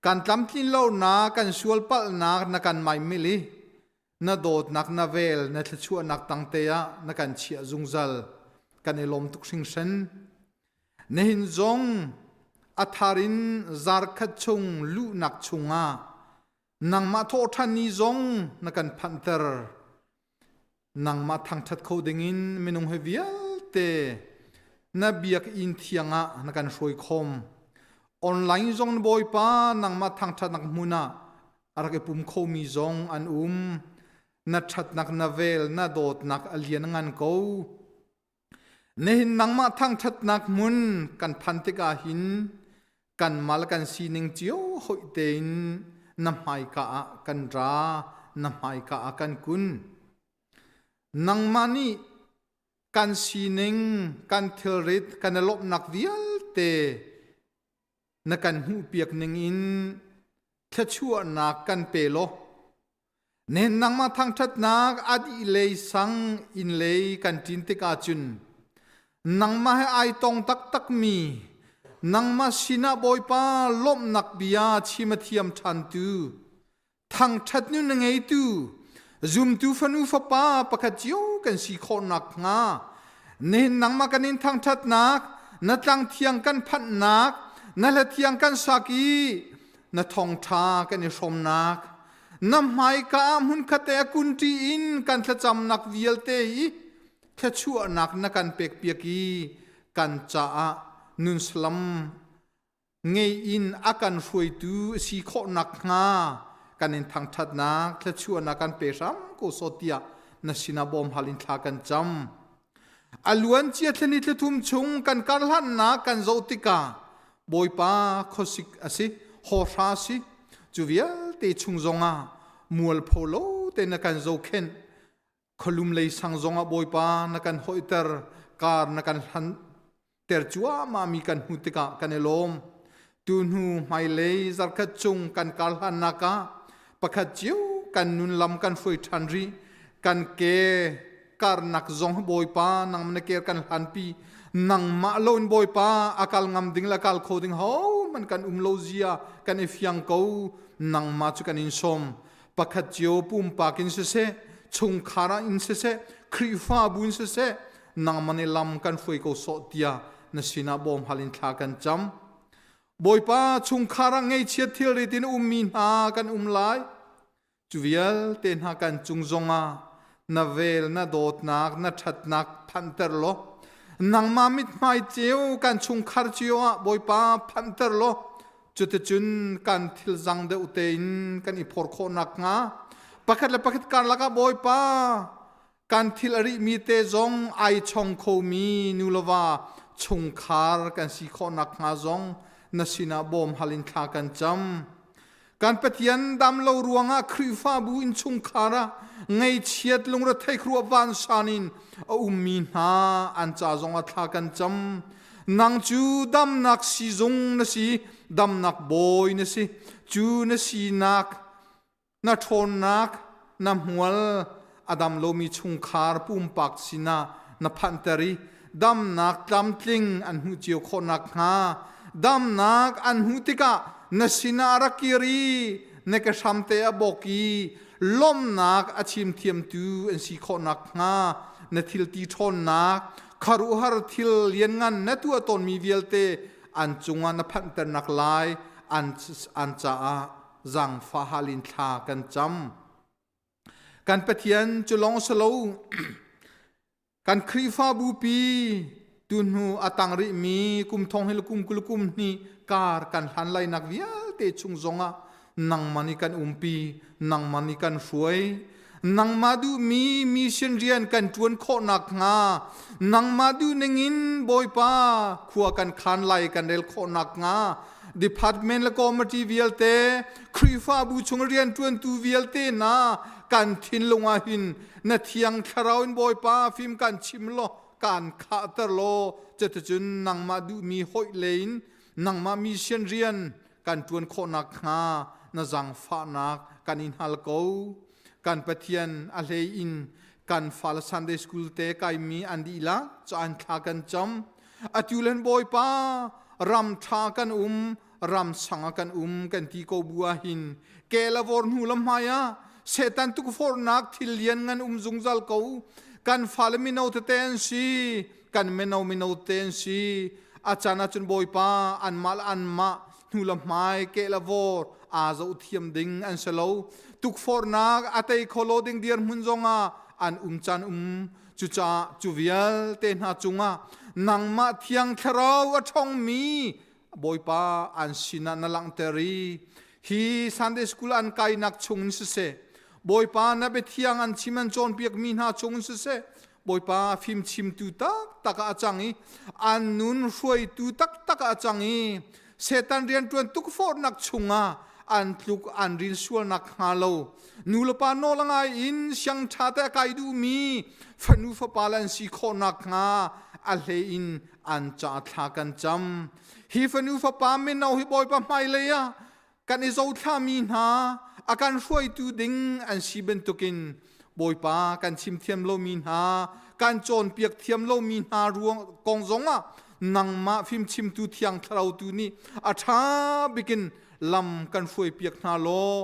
Kan tlamtlin lonak, kan sualpalhnak na kan maimil i na dawtnak na vel na thluachuahnak tangte ah na kan chiah zungzal. Kan i lawm tuk hringhran. Nihin zong a thar in zarkhat chung luhnak chungah nangmah thawhṭhan ni zong na kan phanhter. Nangmah thangṭhat kho dingin minung he vialte na biakinn thiang ah na kan hruai khawm. Online zong na Bawipa nangmah thangṭhatnak hmun ah a rak i pum khomi zong an um. Na ṭhatnak na vel na dawtnak a lian ngan ko. Nihin nangmah thangṭhatnak hmun kan phan tikah hin kanmah le kan sining cio hoih tein na hmaika ah kan ra, na hmaika ah kan kun. Nangmah nih kan sining, kan thilrit, kan i lawmhnak vialte na kan hmuhpiak ning in thluachuahnak kan pe law Nen nangmah thangṭhatnak a dih lei sang inn lei kan ṭin tikah cun nangmah he ai tong taktakmi nangmah sinah Bawipa lawmhnak bia chim a thiam ṭhantu thangṭhat nu na ngeitu zumtu fanu fapa pakhat cio kan si khawh nakhnga nihin nangmah kan in thangṭhatnak na tlang thiang kan phanhnak na hla thiang kan sak i na thawngṭha kan i hrawmnak na hmaika ah hmunkhat te a kunṭi in kan thlacamnak vialte hi thluachuahnak na kan pekpiak i kan caah nun salam ngei in a kan hruaitu si khawh nakhnga kan in thangṭhatnak thluachuahnak kan pe hram ko sawh tiah na sinah bawm hal in thla kan cam. A luan cia thlani thlathum chung kan karhlannak kan zoh tikah Bawipa khuasik a si, hawhra a si, cu vialte chung zongah mualpho lo te na kan zohkhenh. Khualum lei sang zongah Bawipa na kan hoihter, kar na kan hlan. ter cuahmah mi kan hmuh tikah kan i lawm. Tu hnu hmailei zarkhat chung kan kar hlannak ah pakhat cio kan nun lam kan hruai ṭhan rih. Kan ke karnak zong Bawipa nang na ker kan hlanpi. Nangmah lo in Bawipa a kal ngam ding le kal kho ding hohmanh kan um lo zia kan i fiang ko. Nangmah cu kan in sawm. Pakhat cio pumpak in siseh, chungkhar ah in siseh, Khrihfabu in siseh, nangmah nih lam kan hruai ko sawh tiah na sinah bawm hal in thla kan cam. Bawipa chungkhar ah ngeichiat thilrit in ummi hna kan um lai. Cu vialte hna kan cung zongah na vel, na dawtnak, na ṭhatnak phanhter law, nangmah mithmai ceu kan chungkhar cio ah Bawipa phanhter law, cuticun kan thil zang deuh tein kan i phor khawh nakhnga pakhat le pakhat karlak ah Bawipa kan thil a rihmi te zong ai chong khomi nu le va chungkhar kan si khawh nakhnga zong na sinah bawm hal in thla kan cam. Kan Pathian dam lo ruangah Khrihfabu innchungkhar ah ngeichiat lungrethei khruah vansan in a ummi hna an ca zongah thla kan cam. Nang cu damnak sizung na si, damnak bawi na si. Cu na sinak na ṭhawnnak na hmual a dam lomi chungkhar pumpak sinah na phanhter i damnak tlamtling an hmuh cio khawh nakhnga damnak an hmuh tikah na sinah a rak kir i na ke hramte a bawk i lawmhnak a chimthiamtu an si khawh nakhnga na thilti ṭhawnnak khuaruahhar thil lianngan na tuah tawnmi vialte an cungah na phanhternak lai an, an caah zaangfah hal in thla kan cam. Kan Pathian cu lawng si lo kan Khrihfabu pi tuhnu a tang rihmi kum thong hi kum 20 kum hnih kar kan hlan lainak vialte chung zongah nangmah nih kan umpi nangmah nih kan hruai nangmah duhmi mission rian kan ṭuan khawh nakhnga nangmah duh ningin Bawipa khua kan khan lai kan rel khawh nakhnga department le committee vialte Khrihfabu chung rianṭuantu vialte hna kan thinlung ah hin na thiang thlarau in Bawipa fim kan chim law kan khahter law cuticun nangmah duhmi hoih lein nangmah mission rian kan ṭuan khawh nakhnga na zaangfahnak kan in hal ko. Kan Pathian a hlei in kan fale Sunday school te kaimi an dihlak caan thla kan cam. Atu len Bawipa ram ṭha kan um, ram sang ah kan um kan ti ko bu ah hin ke la vor hnu lam hmai ah Satan tukforhnak thil lian ngan um zungzal ko. Kan fale mino tete an si, kan mino mino te an si. A caan ahcun Bawipa anmah le anmah hnu le hmai ke le vor aa zoh thiam ding an si lo. Tukforhnak a tei kho lo ding dirhmun zongah an um caan um. Cucaah cu vialte hna cungah nangmah thiang thlarau a ṭhawngmi Bawipa an sinah na langhter i hi Sunday school an kainak chung in siseh Bawipa na biathiang an chim an cawnpiakmi hna chung in siseh Bawipa fimchimtu taktak ah a cang i an nun hruaitu taktak ah a cang i Satan rianṭuan tukforhnak chungah an tluk an ril sualnak hnga lo nu le pa nawl ngai in siang ṭha te a kai duhmi fanu fapa le an si khawh nakhnga a hlei in an ca thla kan cam hi fanu fapa mino hi Bawipa hmailei ah kan i zothlami hna a kan hruaitu ding an si bantukin Bawipa kan chim thiam lomi hna kan cawnpiak thiam lomi hna ruang kong zongah nangmah fimchimtu thiang thlarau tu nih a ṭha bikin lam kan hruaipiak hna law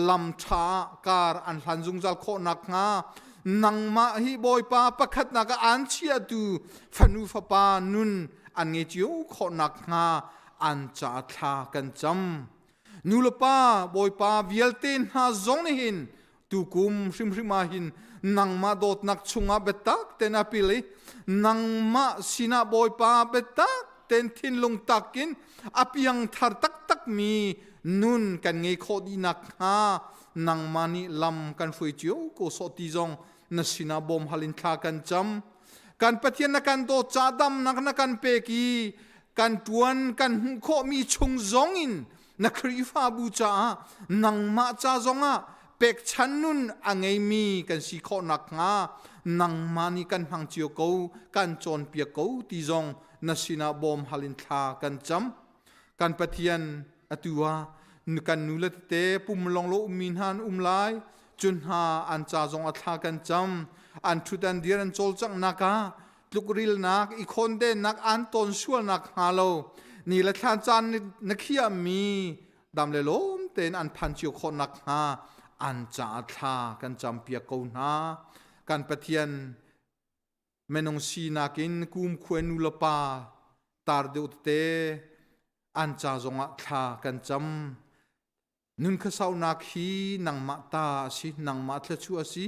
lam ṭha ah kar an hlan zungzal khawh nakhnga nangmah hi Bawipa pakhatnak ah aan chiahtu fanu fapa nun an ngei cio khawh nakhnga an ca thla kan cam. Nu le pa Bawipa vialte hna zong nih hin tukum hrimhrim ah hin nangmah dawtnak chungah biatak ten a pil i nangmah sinah Bawipa biatak ten thinlung takin a piangthar taktak mi nun kan ngei khawh dih nakhnga nangmah nih lam kan hruai cio ko sawh ti zong na sinah bawm hal in thla kan cam. Kan Pathian na kan dawt ca damnak na kan pek i kan ṭuan kan hmuh khawhmi chung zongin na Khrihfabu caah nangmah ca zongah pekchan nun a ngeimi kan si khawh nakhnga nangmah nih kan hmang cio ko kan cawnpiak ko ti zong na sinah bawm hal in thla kan cam. Kan Pathian, atu ah kan nu le tete pum lawng lo ummi hna an um lai. Cun hna an ca zong a thla kan cam. An ṭhut an dir an cawlcanghnak ah tlukrilnak, i khawndennak an tawn sualnak hnga lo ni le thlan caan na khiahmi dam le lawm tein an phan cio khawh nakhnga an caah thla kan campiak ko hna. Kan Pathian, minung sinak in kumkhua nu le pa tar deuh tete an ca zongah thla kan cam. Nun khuasaunak hi nangmah ta a si, nangmah thluachuah a si.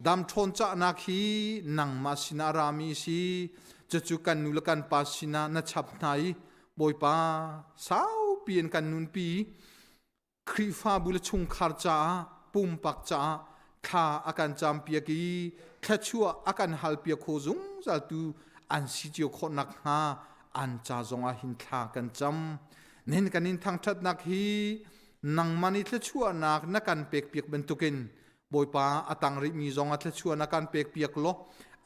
Dam ṭhawn cahnak hi nangmah sinah a rami a si. Cucu kan nu le kan pa sinah na chap hna i Bawipa saupi in kan nunpi. Khrihfabu le chungkhar caah, pumpak caah thla a kan campiak i thluachuah a kan halpiak kho zungzaltu an si cio khawh nakhnga an ca zongah hin thla kan cam. Nihin kan in thangṭhatnak hi nangmah nih thluachuahnak na kan pekpiak bantukin Bawipa a tang rihmi zong a thluachuah na kan pekpiak law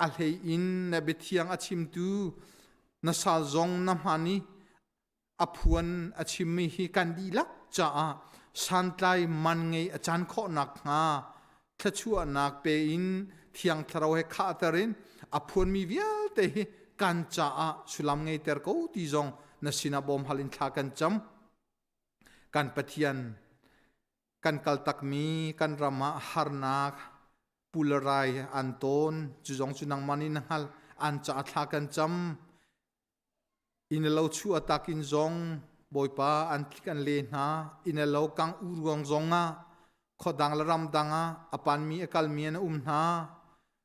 a hlei in na biathiang a chimtu na sal zong na hman i a phuan a chimmi hi kan dihlak caah santlai man ngei a caan khawh nakhnga thluachuahnak pe in Thiang Thlarau he khahter in a phuanmi vialte hi kan caah sullam ngeiter ko ti zong na sinah bawm hal in thla kan cam. Kan Pathian kan kaltakmi kan ram ah harnak pulrai an tawn cu zong cu nangmah nih na hngalh an caah thla kan cam. Inn le lo chuah tak in zong Bawipa an tlik an le hna. Inn le lo kang u ruang zongah khuadang le ramdang ah a panmi a kalmi an um hna.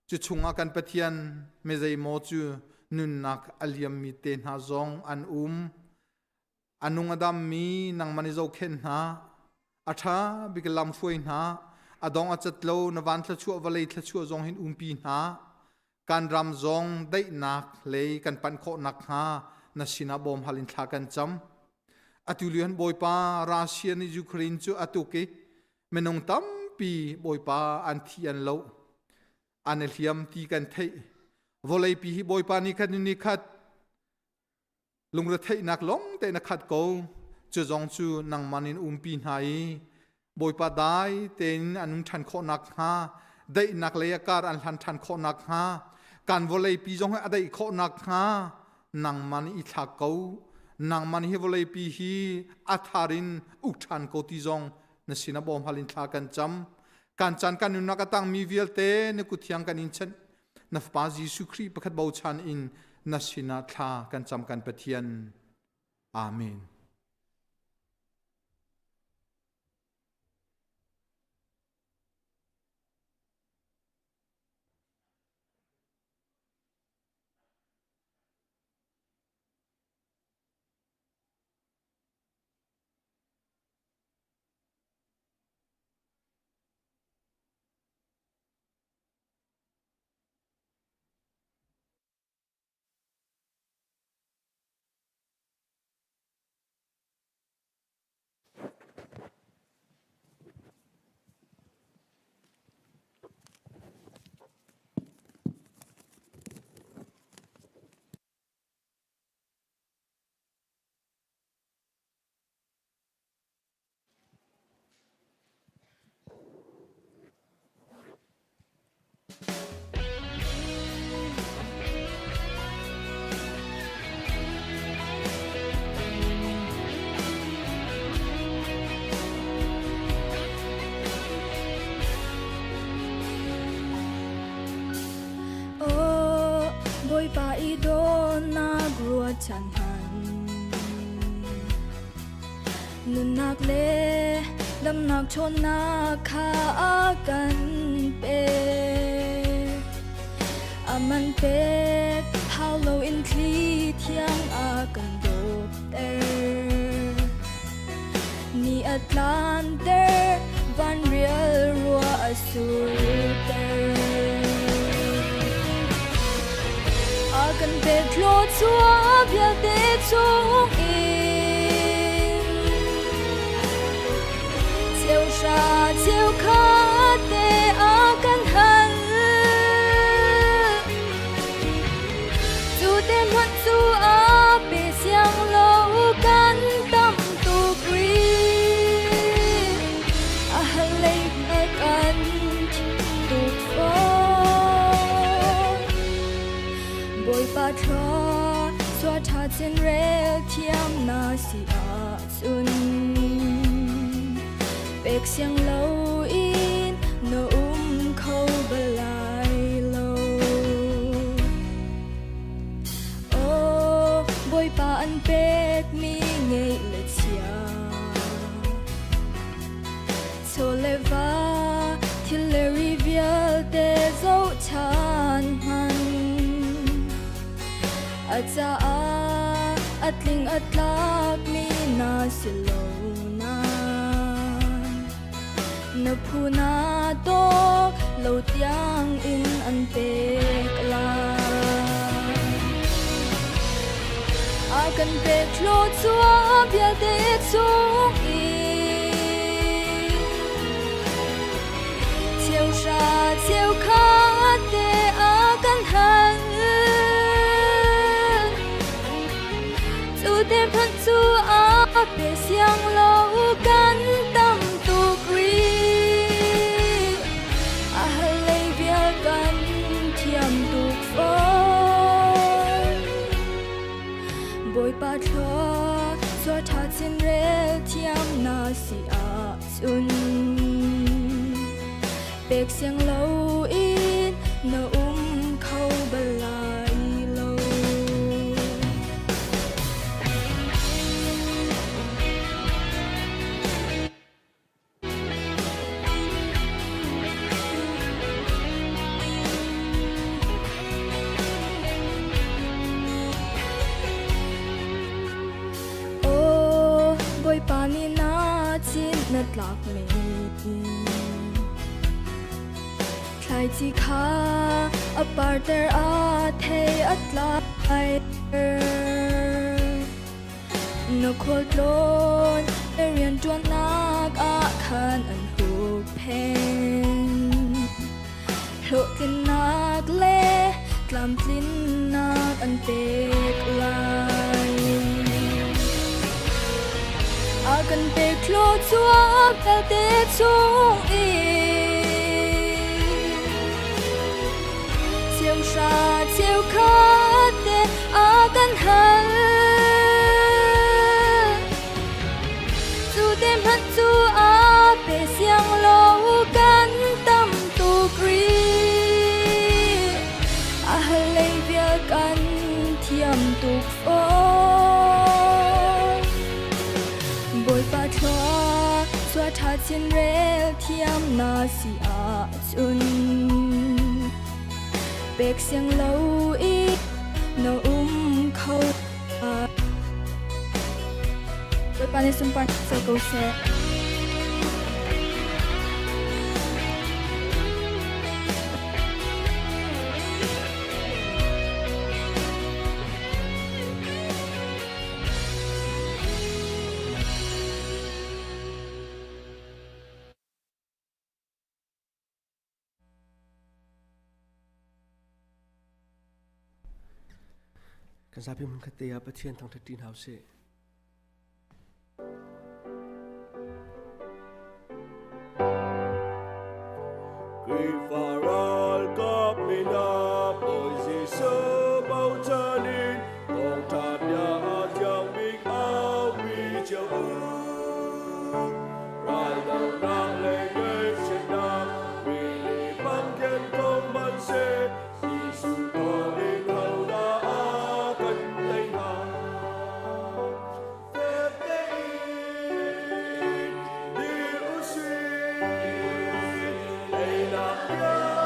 Cu chungah kan Pathian mizeimaw cu nunnak a liammi te hna zong an um. A nung a dammi nangmah nih zohkhenh hna. A ṭha bik lam hruai hna. A dong a cat lo na van thluachuah vawlei thluachuah zong hin umpi hna. Kan ram zong daihnak lei kan panh khawh nakhnga na sinah bawm hal in thla kan cam. Atu lio hin Bawipa Russia nih Ukraine cu a tuk i minung tampi Bawipa an thi an lo. An i hliam ti kan theih. Vawleipi hi Bawipa nih khat ni khat lungretheihnak lawng te na khat ko cu zong cu nangman in umpi hna i Bawipa dai tein an um ṭhan khawh nakhnga daihnak lei a kar an hlan ṭhan khawh nakhnga kan vawleipi zong hi a daih khawh nakhnga nangman i thlak ko nangman hi vawleipi hi a thar in uk ṭhan ko ti zong na sin a bawm hal in thla kan cam kan caan kan nunnak a tangmi vialte na kut thiang kan in chanh na Fapa Jesuh Khrih pakhat bochan in na sinah thla kan cam kan Pathian. Amen. Aw, Bawipa i dawtnak ruahchan hmanh. Nunnak le damnak ṭhawnnak kha a kan pek. A man pek hau loin thli thiang a kan dawpter. Ni a tlanter, vanrial ruah a surter. A kan pek thluachuah vialte chungin cheuhra cheukhat te a kan hal. Cu te hmanh cu a Bawipa thlua chuah ṭha chin rel thiam na si ahcun pek siang loin na um kho bal lai lo. Aw, Bawipa an pekmi ngeih le chia chaw le va thil le ri vialte zohchan hman a caah a tling a tlakmi na si lo na na phu na dawk lo tiang in an pek lai a kan pek thluachuah vialte chung i cheuhra cheukhat te a kan hal cu te hmanh cu a pe siang lo kan tam tuk rih a hal lei vial kan thiam tuk fawn Bawipa thlua chuah ṭha chin rel thiam na si ahcun pek siang loin na um kho bal lai lo. Aw, Bawipa nih na cin na tlak men. Thlaici kha a parter a thei a tlai. Na khualtlawn na rianṭuannak ah khan an huhphenh. Hlawhtlinnak le tlamtlinnak an pek lai. A kan pek thluachuah vialte chung in cheuhra cheukhat te a kan hal. Cu te hmanh cu a pe siang lo kan tam tuk rih. A hal lei vial kan thiam tuk fawn. Bawipa thlua chuah ṭha chin rel thiam na si ahcun pek siang lo i na um kho. Bawipa nih sunpar co ko seh. Kan zapi hmun khat te ah Pathian thangṭhat ṭi hna usih. Khrihfa ralkap mina Bawi Jesuh bochan in thawngṭha bia a thiang bik aupi cio u. Raldohnak le ngaihchiatnak rili bangkhen ko hmanhseh Jesuh thawngin hodah a kan tei hnga? Fek tein dir u sih, teinak bia.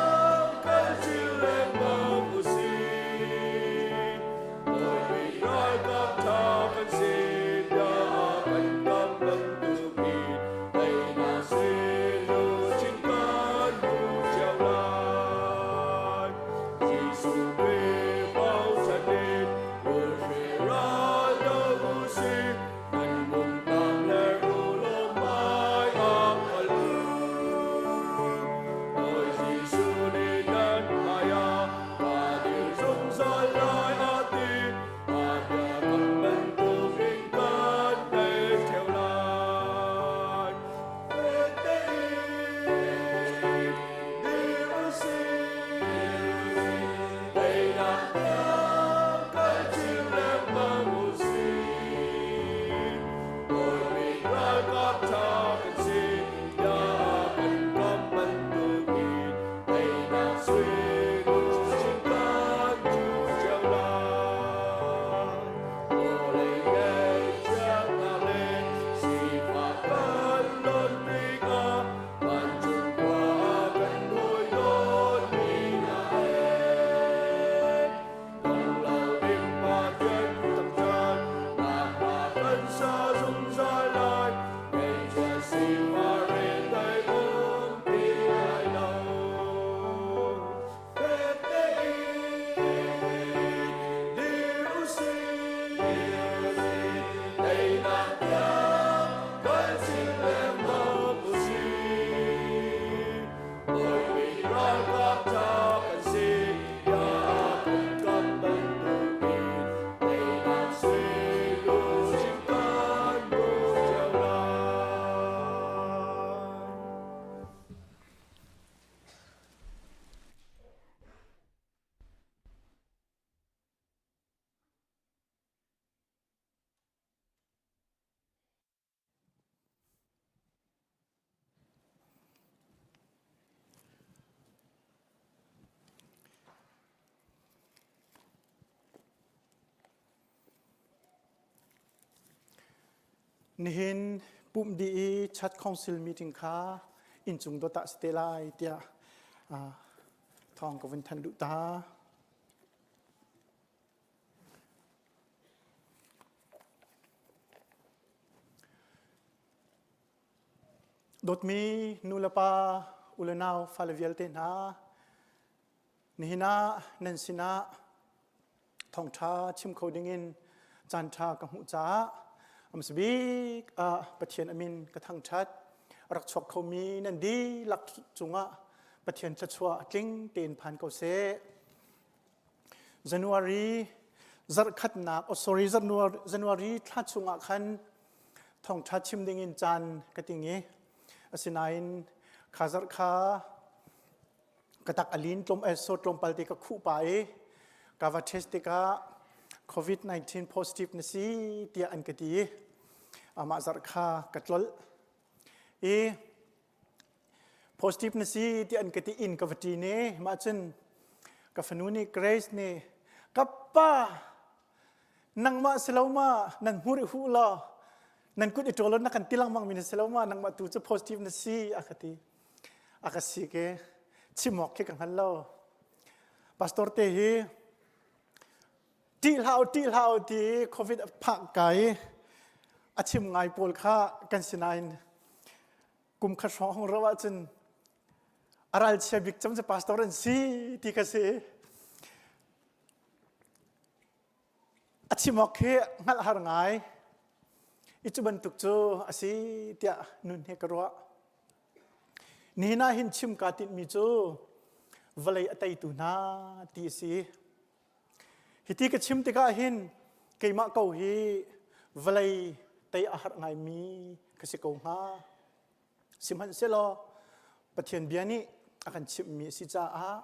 Nihin pumh dih i Church Council meeting kha inncung dot ah si te lai tiah thawng ka vun thanh duh ta. Dawtmi nu le pa, u le nau, fale vialte hna, nihin ah nan sinah thawngṭha chim kho dingin caanṭha ka hmuh caah hmasa bik ah Pathian a min ka thangṭhat. A rak chuak khomi nan dihlak cungah Pathian thluachuah tling tein phan ko seh. January zarhkhatnak, oh sorry, January thla chungah khan thawngṭha chim dingin caan ka ting i asinain kha zarh kha ka tak a lin tlawm eh so tlawmpal te ka khuh pa i ka va test tikah COVID-19 positive na si tiah an ka ti i amah zarh kha ka tlolh i positive na si tiah an ka ti in ka va ṭin i mah cun ka fanu nih Grace nih ka pa nangmah si lo ma nan hmur i huh law nan kut i ṭawl na kan ti lengmang mi na si lo ma nangmah tu cu positive na si a ka ti a ka si ke chim awk khi ka hngal lo pastor te hi ṭih hlah u ṭih hlah u ti covid a phak ka i a chim ngai pawl kha kan sinain kum khat hrawng hong ro ahcun a ralchia bik cem cu pastor an si ti ka si A chim awk khi hngalh har ngai. I cu bantuk cu a si tiah nun he ka ruah. Nihin ah hin chim kaa tinhmi cu vawlei a teitu hna ti a si. Hiti ka chim tikah hin keimah ko hi vawlei tei a harh ngaimi ka si ko hnga. Sihmanhsehlaw Pathian bia nih a kan chimhmi a si caah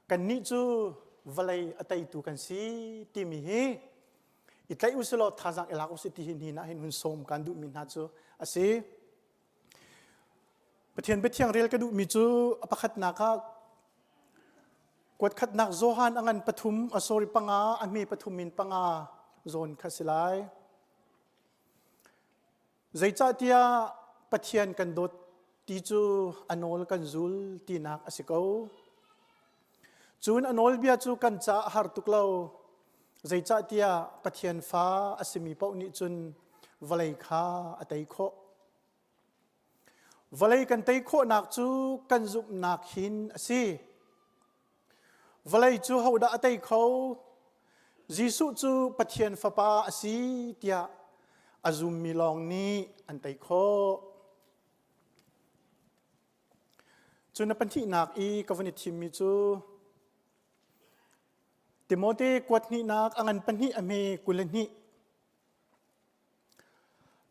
Kannih cu vawlei a teitu kan si timi hi i tlaih u silaw thazaang i lak u si ti hi ni nah hin hun sawm kan duhmi hna cu a si. Pathian biathiang rel ka duhmi cu a pakhatnak ah kuatkhatnak Johan a ngan pathum a sorry panga a hme pathum in panga zawn kha si lai. Zeicahtiah Pathian kan dawt ti cu a nawl kan zul tinak a si ko. Cun a nawlbia cu kan caah a har tuk lo. Zeicahtiah Pathian fa a simi paoh nih cun vawlei kha a tei khawh. Vawlei kan tei khawhnak cu kan zumhnak hin a si. Vawlei cu hodah a tei kho? Jesuh cu Pathian Fapa a si tiah a zummi lawng nih an tei khawh. Cun a pahnihnak i ka vun i thimmi cu Timote kuat hnihnak a ngan pahnih a hme 22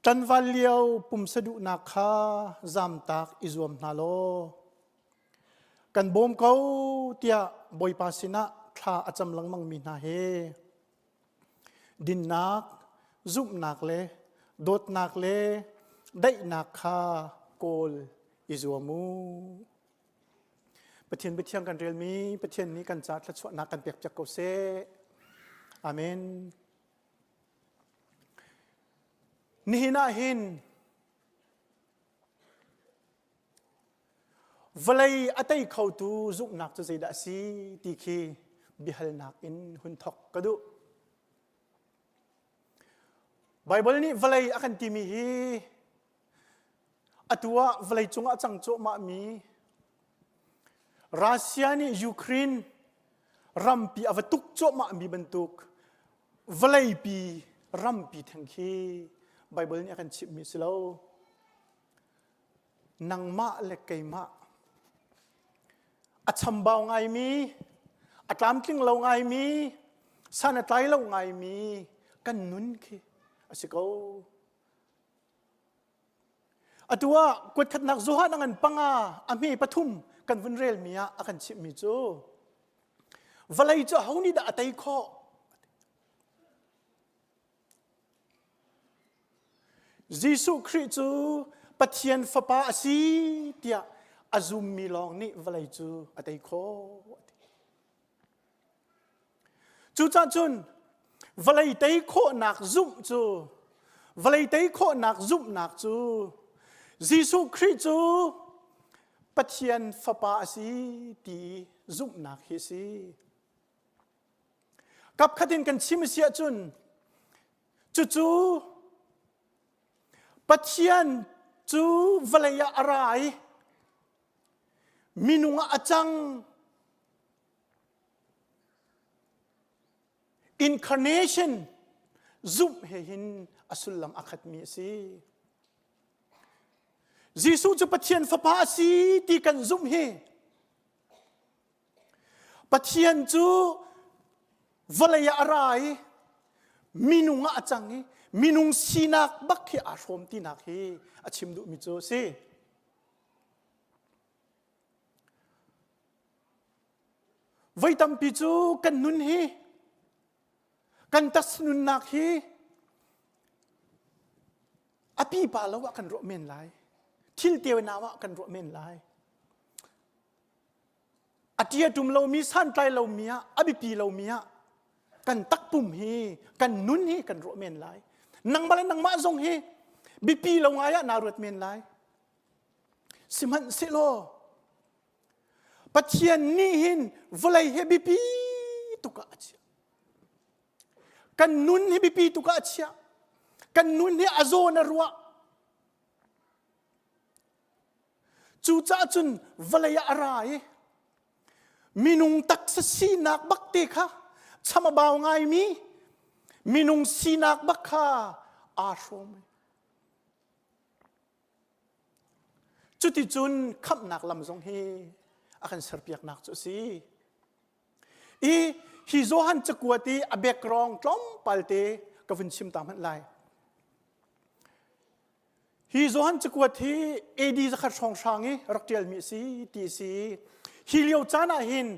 Ṭanval lio pumsa duhnak kha zamtak i zuam hna law kan bawm ko tiah Bawipa sinah thla a cam lengmangmi hna he dinnak, zumhnak le dawtnak le daihnak kha kawl i zuam u. Pathian biathiang kan relmi Pathian nih kan ca thluachuahnak kan pekpiak ko seh. Amen. Nihin ah hin vawlei a tei khotu zumhnak cu zeidah a si ti khi biahalnak in hun thawk ka duh. Baibal nih vawlei a kan timi hi atu ah vawlei cungah a cang cuahmahmi Russia nih Ukraine rampi a va tuk cuahmahmi bantuk vawleipi rampi theng khi Baibal nih a kan chimhmi si lo. Nangmah le keimah a chambau ngaimi, a tlamtling lo ngaimi, san a tlai lo ngaimi kan nun khi a si ko. Atu ah kuatkhatnak Johan a ngan panga a hme pathum kan vun relmi ah a kan chimhmi cu vawlei cu aho nih dah a tei khawh? Jesuh Khrih cu Pathian Fapa a si tiah a zummi lawng nih vawlei cu a tei khawh. Cucaah cun vawlei tei khawhnak zumh cu. Vawlei tei khawhnak zumhnak cu Jesuh Khrih cu Pathian Fapa a si ti zumhnak hi a si. Kapkhat in kan chim a si ahcun cucu Pathian cu vawlei ah a ra i minung ah a cang. Incarnation zumh he hin a sullam a khatmi a si. Jesuh cu Pathian fapa a si ti kan zumh hi Pathian cu vawlei ah a ra i minung ah a cang i minung sinak bak hi aa hrawm tinak hi a chim duhmi cu a si. Voi tampi cu kan nun hi kan taksa nunnak hi a pipa lo ah kan ruah men lai. Thil tenau ah kan ruah men lai. A ṭia ṭum lomi santlai lomi ah a biapi lomi ah kan takpum hi kan nun hi kan ruah men lai. Nangmah le nangmah zong hi biapi lo ngai ah naa ruat men lai. Sihmanhsehlaw Pathian nih hin vawlei hi biapi tuk ah a chiah. Kan nun hi biapi tuk ah a chiah. Kan nun hi a zawn a ruah. Cucaah cun vawlei ah a ra i minung taksa sinak bak te kha cham a bau ngaimi minung sinak bak kha aa hrawm. Cuticun khamhnak lam zong hi a kan serpiaknak cu a si. I hi Johan cakuat i a background tlawmpal te ka vun chim ta hmanh lai. Hi Johan cakuat hi AD zakhat hrawnghrang i rak ṭialmi a si ti a si. Hi lio caan ah hin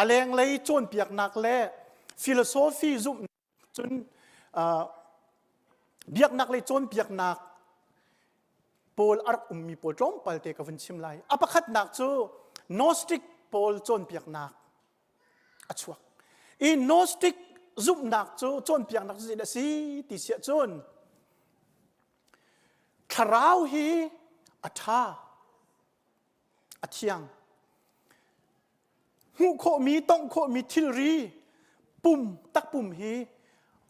a lenglei cawnpiaknak le philosophy zumhnak Cun biaknak lei cawnpiaknak pawl a rak ummi pawl tlawmpal te ka vun chim lai. A pakhatnak cu Gnostic pawl cawnpiaknak a chuak. I Gnostic zumhnak cu cawnpiaknak cu zeidah a si ti siah cun thlarau hi a ṭha a thiang. Hmuh khawhmi, tongh khawhmi thilri pum, takpum hi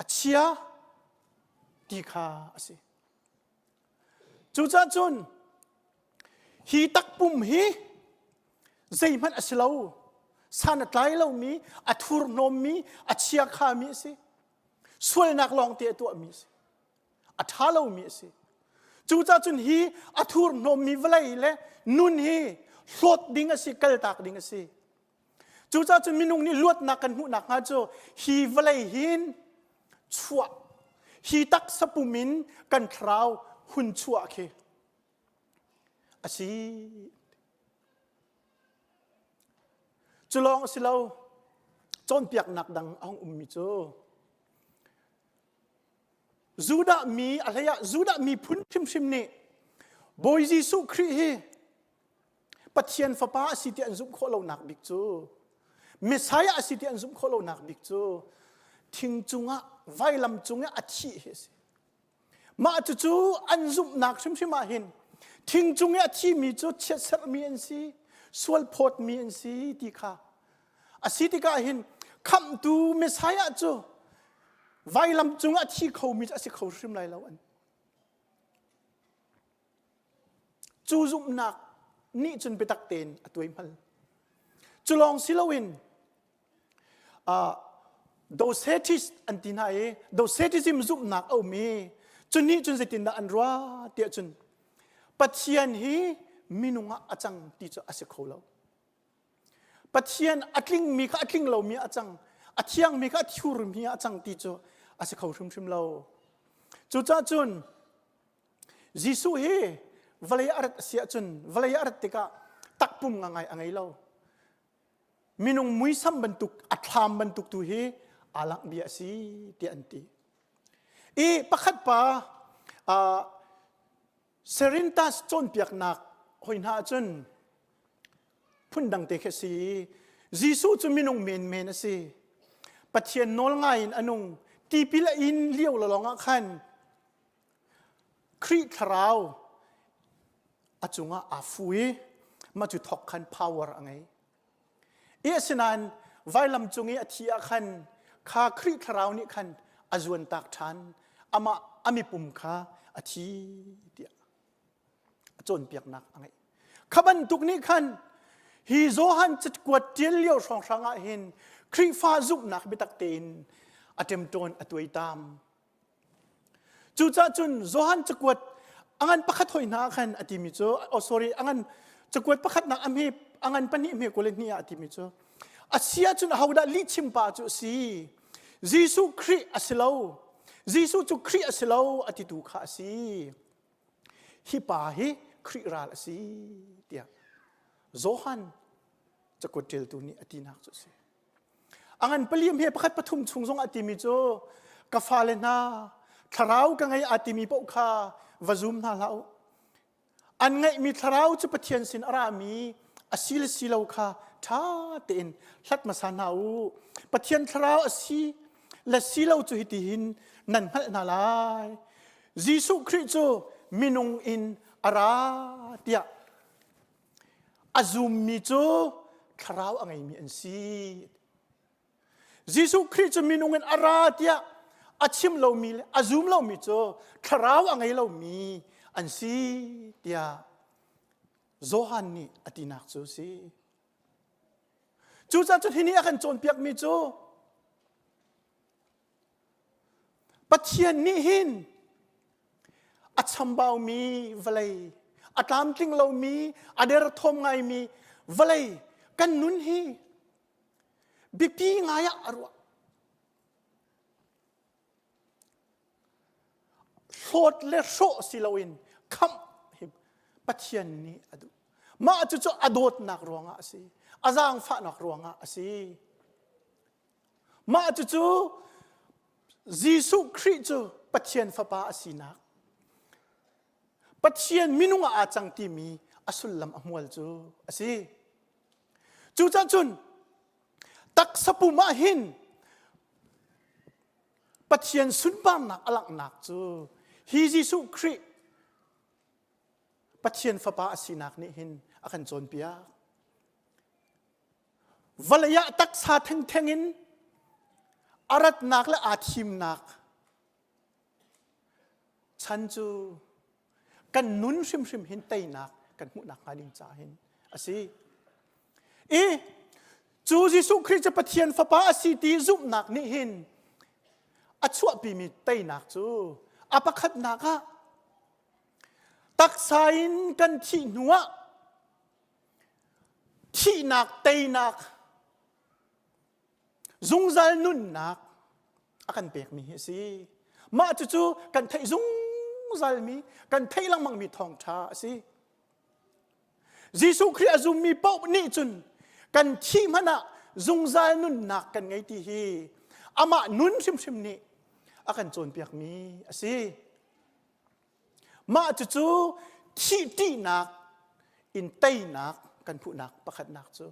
a chia ti kha a si. Cucaah cun hi takpum hi zeihmanh a si lo. San a tlai lomi, a thurhnawmmi, a chiakhami a si. Sualnak lawngte a tuahmi a si. A ṭha lomi a si. Cucaah cun hi a thurhnawmmi vawlei le nun hi hlawt ding a si, kaltak ding a si. Cucaah cun minung nih luatnak kan hmuh nakhnga cu hi vawlei hin chuah, hi taksa pum in kan thlarau hun chuah khi a si. Cu lawng a si lo, cawnpiaknak dang a hung ummi cu Judah mi a hlei ah Judah miphun hrimhrim nih Bawi Jesuh Khrih hi Pathian fapa a si ti an zumh khawh lonak bik cu Messiah a si ti an zumh khawh lonak bik cu thing cungah vailam cungah a thih hi a si. Mah cucu an zumhnak hrimhrim ah hin thing cung i a thimi cu chiatserhmi an si, sualphawtmi an si ti kha a si tikah hin khamhtu Messiah cu vailam cungah thi khomi cu a si kho hrim lai lo an cu zumhnak nih cun biatak tein a tuaihmal cu lawng si loin uh, Docetist an ti hna i Docetism zumhnak a um i cu nih cun zeitindah an ruah tiah cun Pathian hi minung ah a cang ti cu a si kho lo Pathian a tlingmi kha a tling lomi a cang a thiangmi kha a thurmi a cang ti cu a si kho hrimhrim lo cucaah cun Jesuh hi vawlei a rat a si ahcun vawlei a rat tikah takpum ngangai a ngei lo minung muisam bantuk a thlam bantuk tu hi aa langh bia a si tiah an ti i pakhat pa uh, Serintas cawnpiaknak hoi hna ahcun phundang te khi a si. Jesuh cu minung menmen a si. Pathian nawl ngai in a nung. Tipil a in lio lawng ah khan. Khrih thlarau a cungah aa fu i mah cu thawk khan power a ngei. I asinain vailam cung i a thi ah khan kha Khrih thlarau nih khan a zuantak ṭhan amah a mipum kha a thi tiah a cawnpiaknak a ngeih. Kha bantuk nih khan hi Johan cakuat ṭial lio hrawnghrang ah hin Khrihfa zumhnak biatak tein a ṭemṭawn a tuaitam. Cucaah cun Johan cakuat a ngan pakhat hoi hna ah khan a timi cu oh sorry a ngan cakuat pakhatnak a hme a ngan pahnih hme 22 ah a timi cu a si ahcun ahodah lihchim pa cu a si Jesuh Khrih a si lo Jesuh cu Khrih a si lo a titu kha a si hi pa hi Khrih ral a si tiah Johan cakuat ṭialtu nih a tinak cu a si. A ngan paliam he pakhat pathum chung zong a timi cu ka fale hna thlarau ka ngei aa timi paoh kha va zum hna hlah u. An ngeihmi thlarau cu Pathian sin a rami a si le si lo kha ṭha tein hlat hmasa hna u. Pathian thlarau a si le si lo cu hitihin nan hngalh hna lai. Jesuh Khrih cu minung in a ra tiah A zummi cu thlarau a ngeimi an si. Jesuh Khrih cu minung in a ra tiah a chim lomi le a zum lomi cu thlarau a ngei lomi an si tiah Johan nih a tinak cu a si. Cucaah cun hi nih a kan cawnpiakmi cu Pathian nih hin a chambaumi vawlei, a tlamtling lomi, a derthawm ngaimi vawlei kan nun hi biapi ngai ah a ruah. Hlawt le hrawh si loin khamh hi Pathian nih a duh. Mah cucu a dawtnak ruangah a si. A zaangfahnak ruangah a si. Mah cucu Jesuh Khrih cu Pathian Fapa a sinak, Pathian minung ah aa cang timi a sullam a hmual cu a si. Cucaah cun taksa pum ah hin Pathian sunparnak a langhnak cu hi Jesuh Khrih Pathian Fapa a sinak nih hin a kan cawnpiak. Vawlei ah taksa thengtheng in a ratnak le aa thimnak chan cu kan nun hrimhrim hin teinak kan hmuhnak hnga ding caah hin a si. I cu Jesuh Khrih cu Pathian Fapa a si ti zumhnak nih hin a chuahpimi teinak cu a pakhatnak ah taksa in kan thih hnuah Thihnak teinak zungzal nunnak a kan pekmi hi a si. Mah cucu kan theih zungzalmi, kan theih lengmangmi thawngṭha a si. Jesuh Khrih a zummi paoh nih cun kan thih hmanh ah zungzal nunnak kan ngei ti hi amah nun hrimhrim nih a kan cawnpiakmi a si. Mah cucu thih ṭihnak in teinak kan hmuhnak pakhatnak cu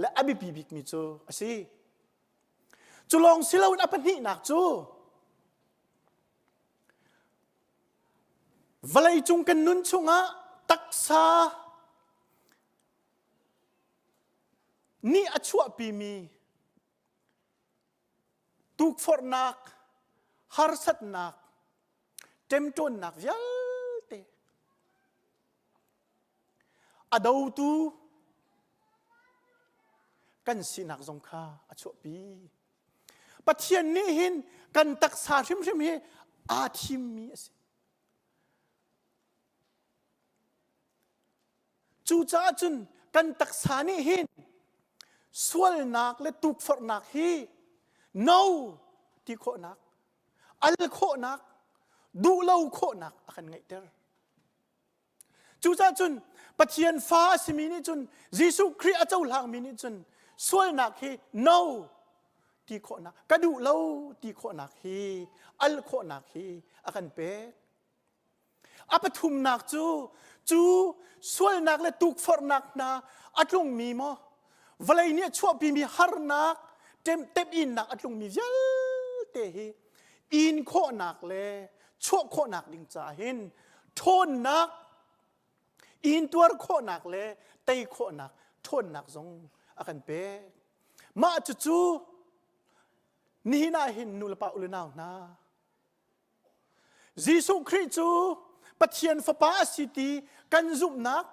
le a biapi bikmi cu a si. Cu lawng si loin a pahnihnak cu vawleicung kan nun chungah taksa nih a chuahpimi tukforhnak, harsatnak, ṭemṭawnnak vialte a dotu kan sinak zong kha a chuahpi. Pathian nih hin kan taksa hrimhrim hi aa thimmi a si. Cucaah cun kan taksa nih hin sualnak le tukforhnak hi no ti khawhnak, al khawhnak, duh lo khawhnak a kan ngeihter. Cucaah cun Pathian fa a simi nih cun Jesuh Khrih a cohlangmi nih cun sualnak hi no ti khawhnak, ka duh lo ti khawhnak hi, al khawhnak hi a kan pek. A pathumnak cu cu sualnak le tukforhnak hna a tlungmi maw vawlei nih a chuahpimi harnak temhinnak a tlungmi vialte hi in khawhnak le chuah khawhnak ding caah hin. Ṭhawnnak, intuar khawhnak le tei khawhnak ṭhawnnak zong a kan pek. Mah cucu nihin ah hin nu le pa u le nau hna Jesuh Khrih cu Pathian Fapa a si ti kan zumhnak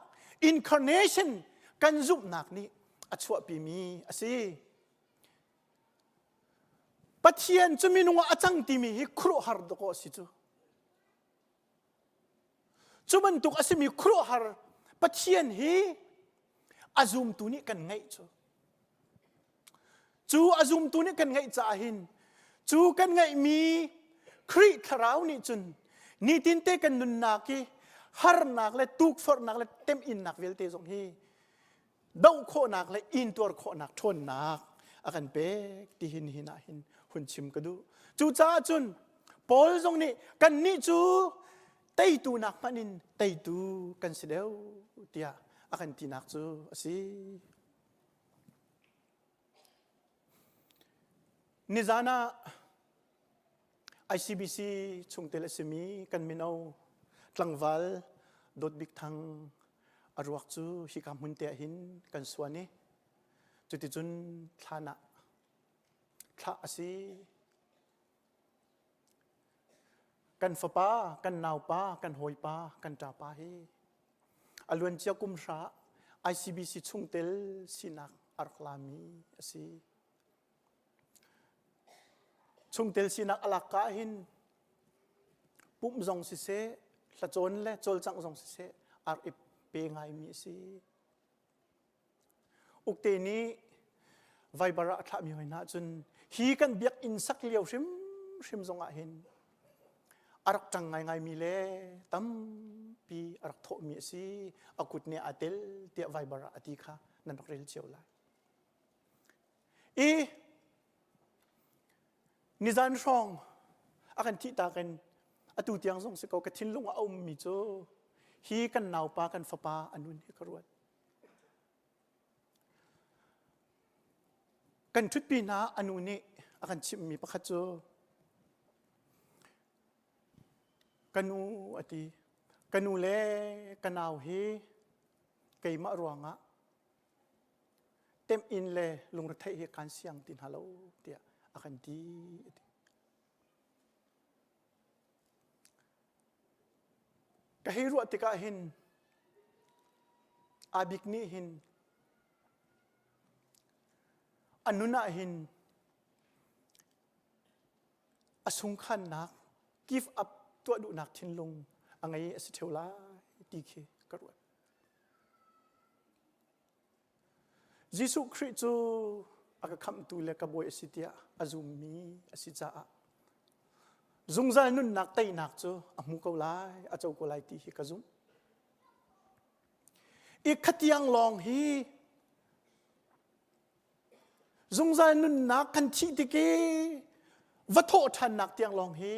incarnation kan zumhnak nih a chuahpimi a si. Pathian cu minung ah a cang timi hi khuaruahhar dawkaw a si cu. Cu bantuk a simi khuaruahhar Pathian hi a zumtu nih kan ngeih cu. Cu a zumtu nih kan ngeih caah hin cu kan ngeihmi Khrih thlarau nih cun nitinte kan nunnak i harnak le tukforhnak le temhinnak vialte zong hi doh khawhnak le intuar khawhnak ṭhawnnak a kan pek ti hin hin ah hin hun chim ka duh. Cucaah cun Paul zong nih kannih cu teitu nak hmanh in teitu kan si deuh tiah a kan tinak cu a si. Nizan ah ICBC chungtel a simi kan mino tlangval Dawt Bik Thang a ruak cu hika hmun te ah hin kan suan i cuticun thlan ah thlah a si. Kan fapa, kan naupa, kan hawipa, kan ṭapa hi A luancia kum hra ICBC chungtel sinak a rak lami a si. Chungtel sinak a lak ka hin pumh zong siseh, hlacawn le cawlcangh zong siseh ar i pe ngaimi a si. Ukte nih Viber ah a thlahmi hoi hna cun hi kan biakinn sak lio hrimhrim zong ah hin a rak ṭang ngaingaimi le tampi a rak thawhmi a si a kut nih aa tel tiah Viber ah a ti kha nan rak rel cio lai. I nizan hrawng a kan thihtak in atu tiang zong si ko ka thinlung ah a ummi cu hi kan naupa kan fapa a nun hi ka ruat. Kan ṭhutpi hna a nu nih a kan chimhmi pakhat cu ka nu a ti. Ka nu le ka nau hi keimah ruangah temh-inn le lungretheih hi kaan siang ti hna lo tiah a kan ti a ti. Ka hei ruah tikah hin Abik nih hin a nun ah hin a sungkhannak give up tuah duhnak thinlung a ngei a si ṭheo lai ti khi ka ruat. Jesuh Khrih cu a ka khamhtu le ka bawi a si tiah a zummi a si caah zungzal nunnak teinak cu a hmu ko lai, a co ko lai ti hi ka zumh. I khatiang lawng hi zungzal nunnak kan thih tik i va thawh ṭhannak tiang lawng hi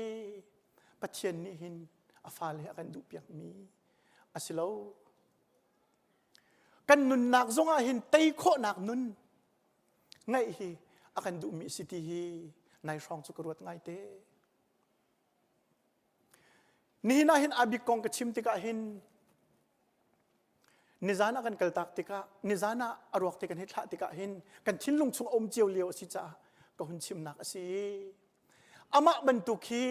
Pathian nih hin a fale a kan duhpiakmi a si lo. Kan nunnak zongah hin tei khawhnak nun ngeih hi a kan duhmi si ti hi nai hrawng cu ka ruat ngai te. Nihin ah hin abik kong ka chim tikah hin nizan ah kan kaltak tikah nizan ah a ruak te kan hi thlah tikah hin kan thinlung chung a um cio lio a si caah ka hun chimnak a si. Amah bantuk hi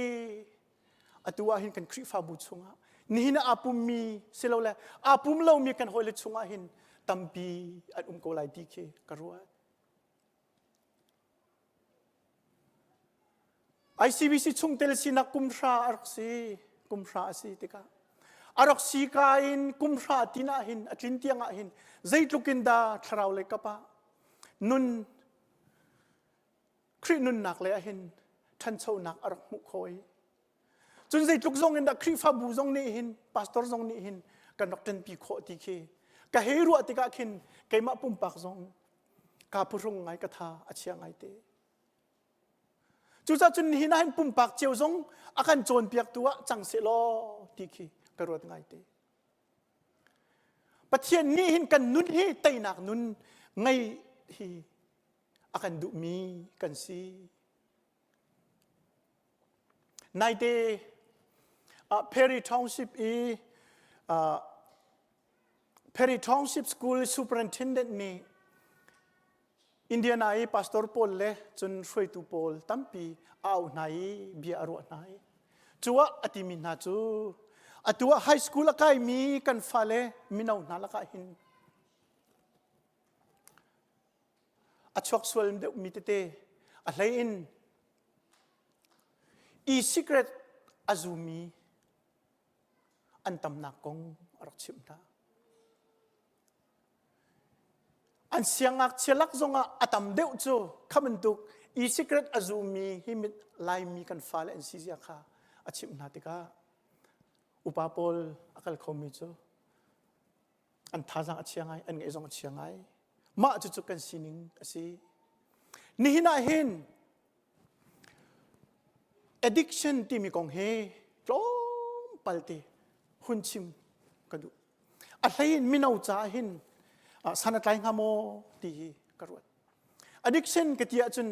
atu ah hin kan Khrihfabu chungah nihin ah aa pummi silole aa pum lomi kan hawile chungah hin tampi an um ko lai ti khi ka ruat. ICBC chungtel sinak kumhra a rak si kumhra a si tikah a rak si ka in kumhra tin ah hin a tlin tiang ah hin zeitluk in dah thlarau lei kap ah nun Khrih nunnak le ah hin ṭhanchonak a rak hmuh khawh i cun zeitluk zong in dah Khrihfabu zong nih hin pastor zong nih hin kan rak ṭanpi khawh ti khi ka hei ruah tikah khin keimah pumpak zong kaa phuhrung ngai ka tha a chia ngai te. Cucaah cun nihin ah hin pumpak cio zong a kan cawnpiaktu ah cang seh law ti khi ka ruat ngai te. Pathian nih hin kan nun hi teinak nun ngei hi a kan duhmi kan si. Naite Perry Township i Perry Township School Superintendent nih Indiana i pastor pawl le cun hruaitu pawl tampi a auh hna i bia a ruah hna i cu ah a timi hna cu atu ah high school a kaimi kan fale mino hna lakah hin a chuak sual deuhmi tete a hlei in e-cigarette a zumi an tamnak kong a rak chimh hna. An siangngakchia lak zongah a tam deuh cu kha bantuk e-cigarette a zumi hi mit Laimi kan fale an si zia kha a chimh hna tikah upa pawl a kal khomi cu an thazaang a chia ngai, an ngaih zong a chia ngai. Mah cucu kan sining a si. Nihin ah hin addiction timi kong hi tlawmpal te hun chim ka duh. A hlei in mino caah hin san a tlai hnga maw ti hi ka ruat. Addiction ka ti ahcun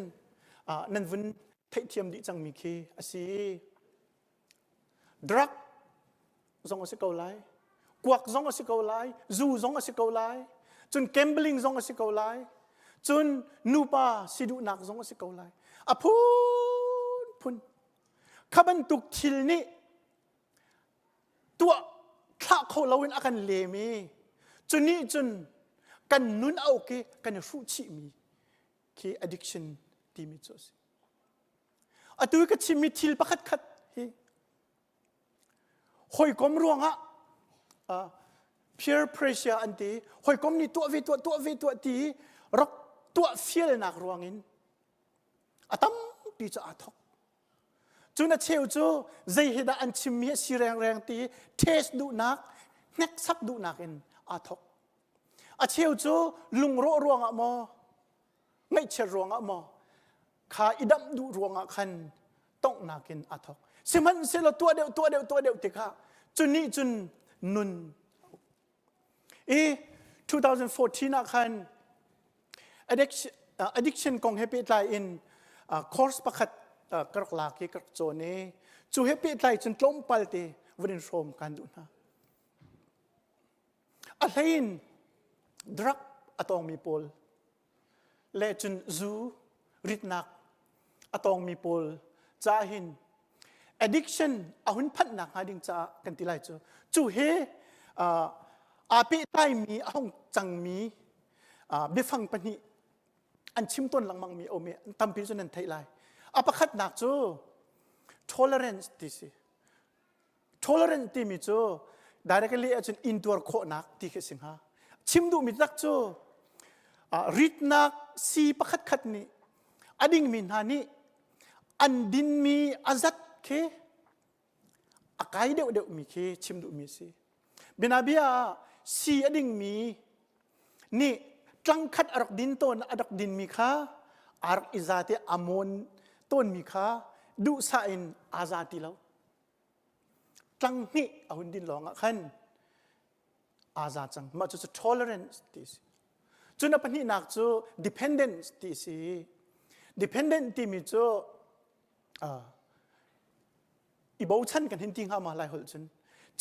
nan vun theihthiam dih cangmi khi a si. Drug zong a si ko lai. Kuak zong a si ko lai. Zu zong a si ko lai. Cun gambling zong a si ko lai. Cun nupa si duhnak zong a si ko lai. A phunphun. Kha bantuk thil nih tuah thlah kho loin a kan lem i cu nih cun kan nun a uk i kan i hruh chihmi khi addiction timi cu a si. Atu ka chimmi thil pakhat khat hi hawikom ruangah uh, peer pressure an ti hawikom nih tuah ve tuah tuah ve tuah ti rak tuah fialnak ruangin a tampi cu aa thok cun a cheu cu zei hi dah an chimmi a si rengreng ti test duhnak hneksak duhnak in aa thok a cheu cu lungrawh ruangah maw ngaihchiat ruangah maw kha i damh duh ruangah khan tonghnak in aa thawk sihmanhsehlaw tuah deuh tuah deuh tuah deuh tikah cu nih cun nun i 2014 ah khan addiction, addiction kong he pehtlai in course pakhat ka rak lak i ka rak cawn i cu he pehtlai cun tlawmpal te vun in hrawm kan duh hna A hleiin drug a tawngmi pawl le cun zu ritnak a tawngmi pawl ca hin addiction a hun phanhnak hnga ding caah kan ti lai cu cu he aa pehtlaimi a hung cangmi biafang pahnih an chim tawn lengmangmi a um i tampi cu nan theih lai. A pakhatnak cu tolerance ti si. Tolerant timi cu directly ahcun intuar khawhnak ti khi a si hnga. Chim duhmi tak cu ritnak sii pakhat khat nih a dingmi hna nih an dinmi a zat khi a kai deuh deuhmi khi chim duhmi a si. Bianabia ah sii a dingmi nih tlangkhat a rak din tawn a rak dinmi kha aa rak i za te a mawn tawnmi kha duhsah in aa za ti lo. Tlang hnih a hun din lawng ah khan aa za cang. Mah cu tolerance ti a si. Cun a pahnihnak cu dependence ti a si. Dependent timi cu uh, i bochan kan hin ti hnga ma lai holh cun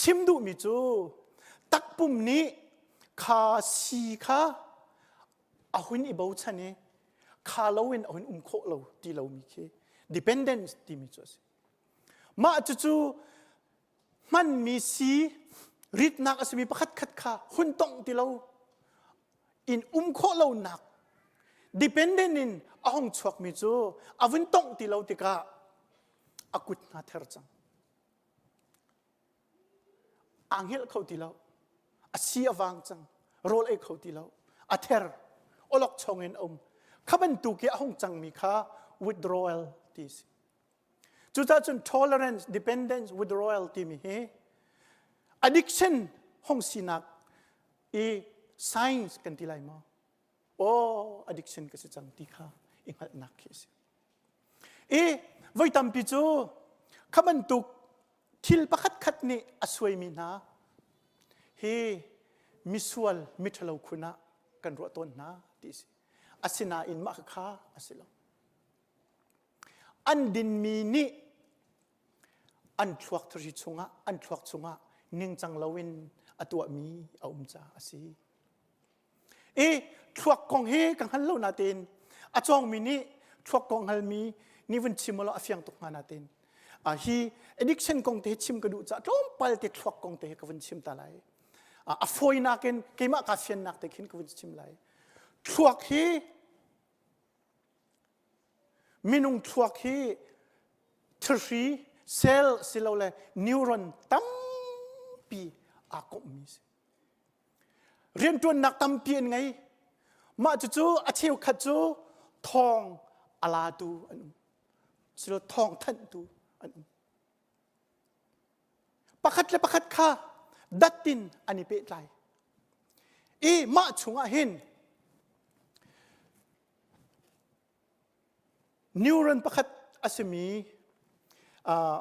chim duhmi cu takpum nih kha si kha a hun i bochan i kha loin a hun um khawh lo ti lomi khi dependence timi cu a si. Mah cucu hmanmi si ritnak a simi pakhat khat kha hun tongh ti lo in um khawh lonak dependent in a hung chuakmi cu a vun tongh ti lo tikah a kut hna ther cang. Aa hngilh kho ti lo. A si a vang cang. Rawl ei kho ti lo. A ther. Olok chong in a um. Kha bantuk i a hung cangmi kha withdrawal ti a si. Cucaah cun tolerance, dependence, withdrawal timi hi addiction hong sinak i science kan ti lai maw? Oh, addiction ka si cang ti kha i hngalhnak khi a si. I voi tampi cu kha bantuk thil pakhat khat nih a suaimi hna hi misual miṭhalo khun ah kan ruah tawn hna ti a si. Asinain mah kha a si lo. An dinmi nih An thluak thari chungah an thluak chungah ningcang loin a tuahmi a um caah a si. I thluak kong hi ka hngal lo natein a cawngmi nih thluak kong hngalmi nih vun chim law a fiang tuk hnga natein hi addiction kong te hi chim ka duh caah tlawmpal te thluak kong te hi ka vun chim ta lai. A fawinak in keimah kaa fiannak te khin ka vun chim lai. Thluak hi Minung thluak hi thihri cell silole neuron tampi aa komhmi a si. Rianṭuannak tampi an ngei. Mah cucu a cheukhat cu thawng a latu an um. Silo thawng thanhtu an um. Pakhat le pakhat kha dat in an i pehtlai. I mah chungah hin Neuron pakhat a simi uh,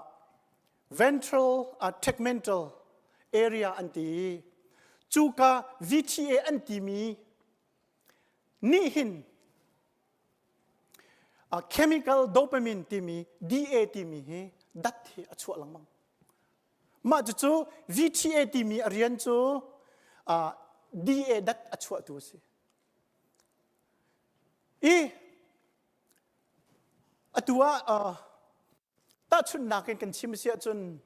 ventral uh, tegmental area an ti i cuka VTA an timi nih hin uh, chemical dopamine timi DA timi hi dat hi a chuah lengmang. Mah cucu VTA timi a rian cu uh, DA dat a chuahtu a si. I atu ah tahchunhnak in kan chim si ahcun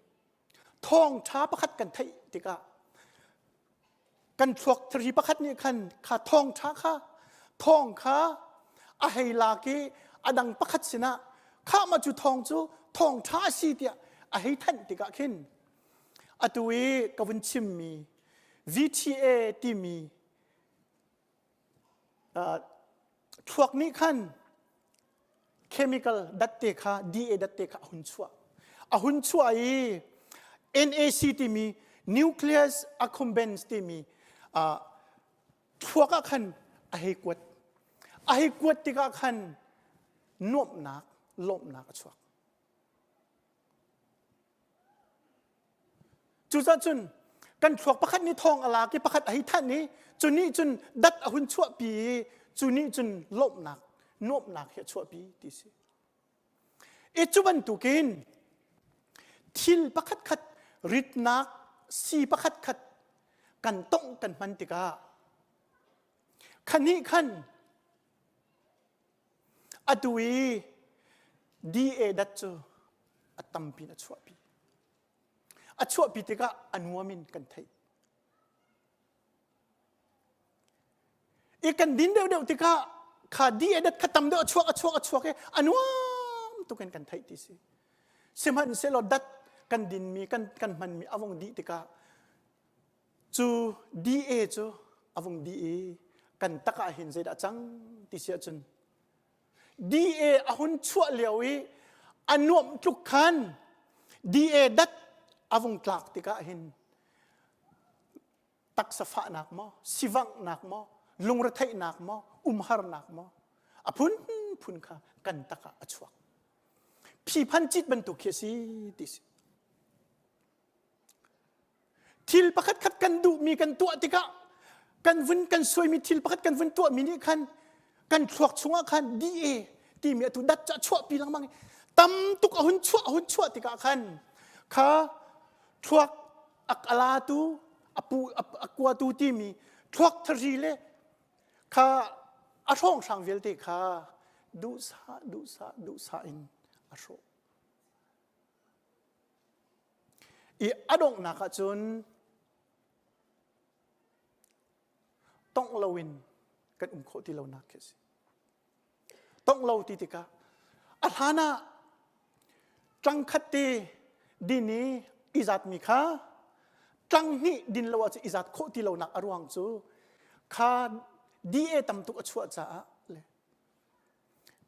thawngṭha pakhat kan theih tikah kan thluak thari pakhat nih khan kha thawngṭha kha thawng kha a hei lak i a dang pakhat sinah kha mah cu thawng cu thawngṭha a si tiah a hei thanh tikah khin atu i ka vun chimmi VTA timi Thluak nih khan chemical datte kha DA datte kha a hun chuah. A hun chuah i NAC timi nucleus accumbens timi thluak ah khan a hei kuat. A hei kuat tikah khan nuamhnak, lawmhnak a chuak. Cucaah cun kan thluak pakhat nih thawng a lak i pakhat a hei thanh i cu nih cun dat a hun chuahpi i cu nih cun lawmhnak nuamhnak hi a chuahpi ti si. I cu bantukin thil pakhat khat ritnak si pakhat khat kan tongh kan hman tikah khanih khan Atu i DA dat cu a tampi in a chuahpi. A chuahpi tikah a nuam in kan theih. I kan din deuhdeuh tikah kha DA dat kha tam deuh a chuak a chuak a chuak i a nuam tuk in kan theih ti si. Sihmanhsehlaw dat kan dinmi kan kan hmanmi a vung dih tikah Cu DA cu a vung dih i kan tak ah hin zeidah cang ti si ahcun DA a hun chuah lio i a nuamh tluk khan DA dat a vung tlak tikah hin taksa fahnak maw sivanghnak maw lungretheihnak maw umharnak maw a phunphun kha kan tak ah a chuak phiphan cit bantuk khi a si ti si Thil pakhat khat kan duhmi kan tuah tikah kan vun kan suaimi thil pakhat kan vun tuahmi nih khan kan thluak chungah khan DA timi atu dat cu a chuahpi lengmang i tam tuk a hun chuah a hun chuah tikah khan kha thluak a alatu a pu a kuatu timi thluak thari le kha a hrawnghrang vialte kha duhsah duhsah duhsah in a hrawh. I a donghnak ahcun tongh loin kan um khawh ti lonak khi a si. Tongh lo ti tikah a hlan ah ṭangkhat te din i i zatmi kha ṭang hnih din lo ahcun i zat khawh ti lonak a ruang cu kha DA tam tuk a chuah caah le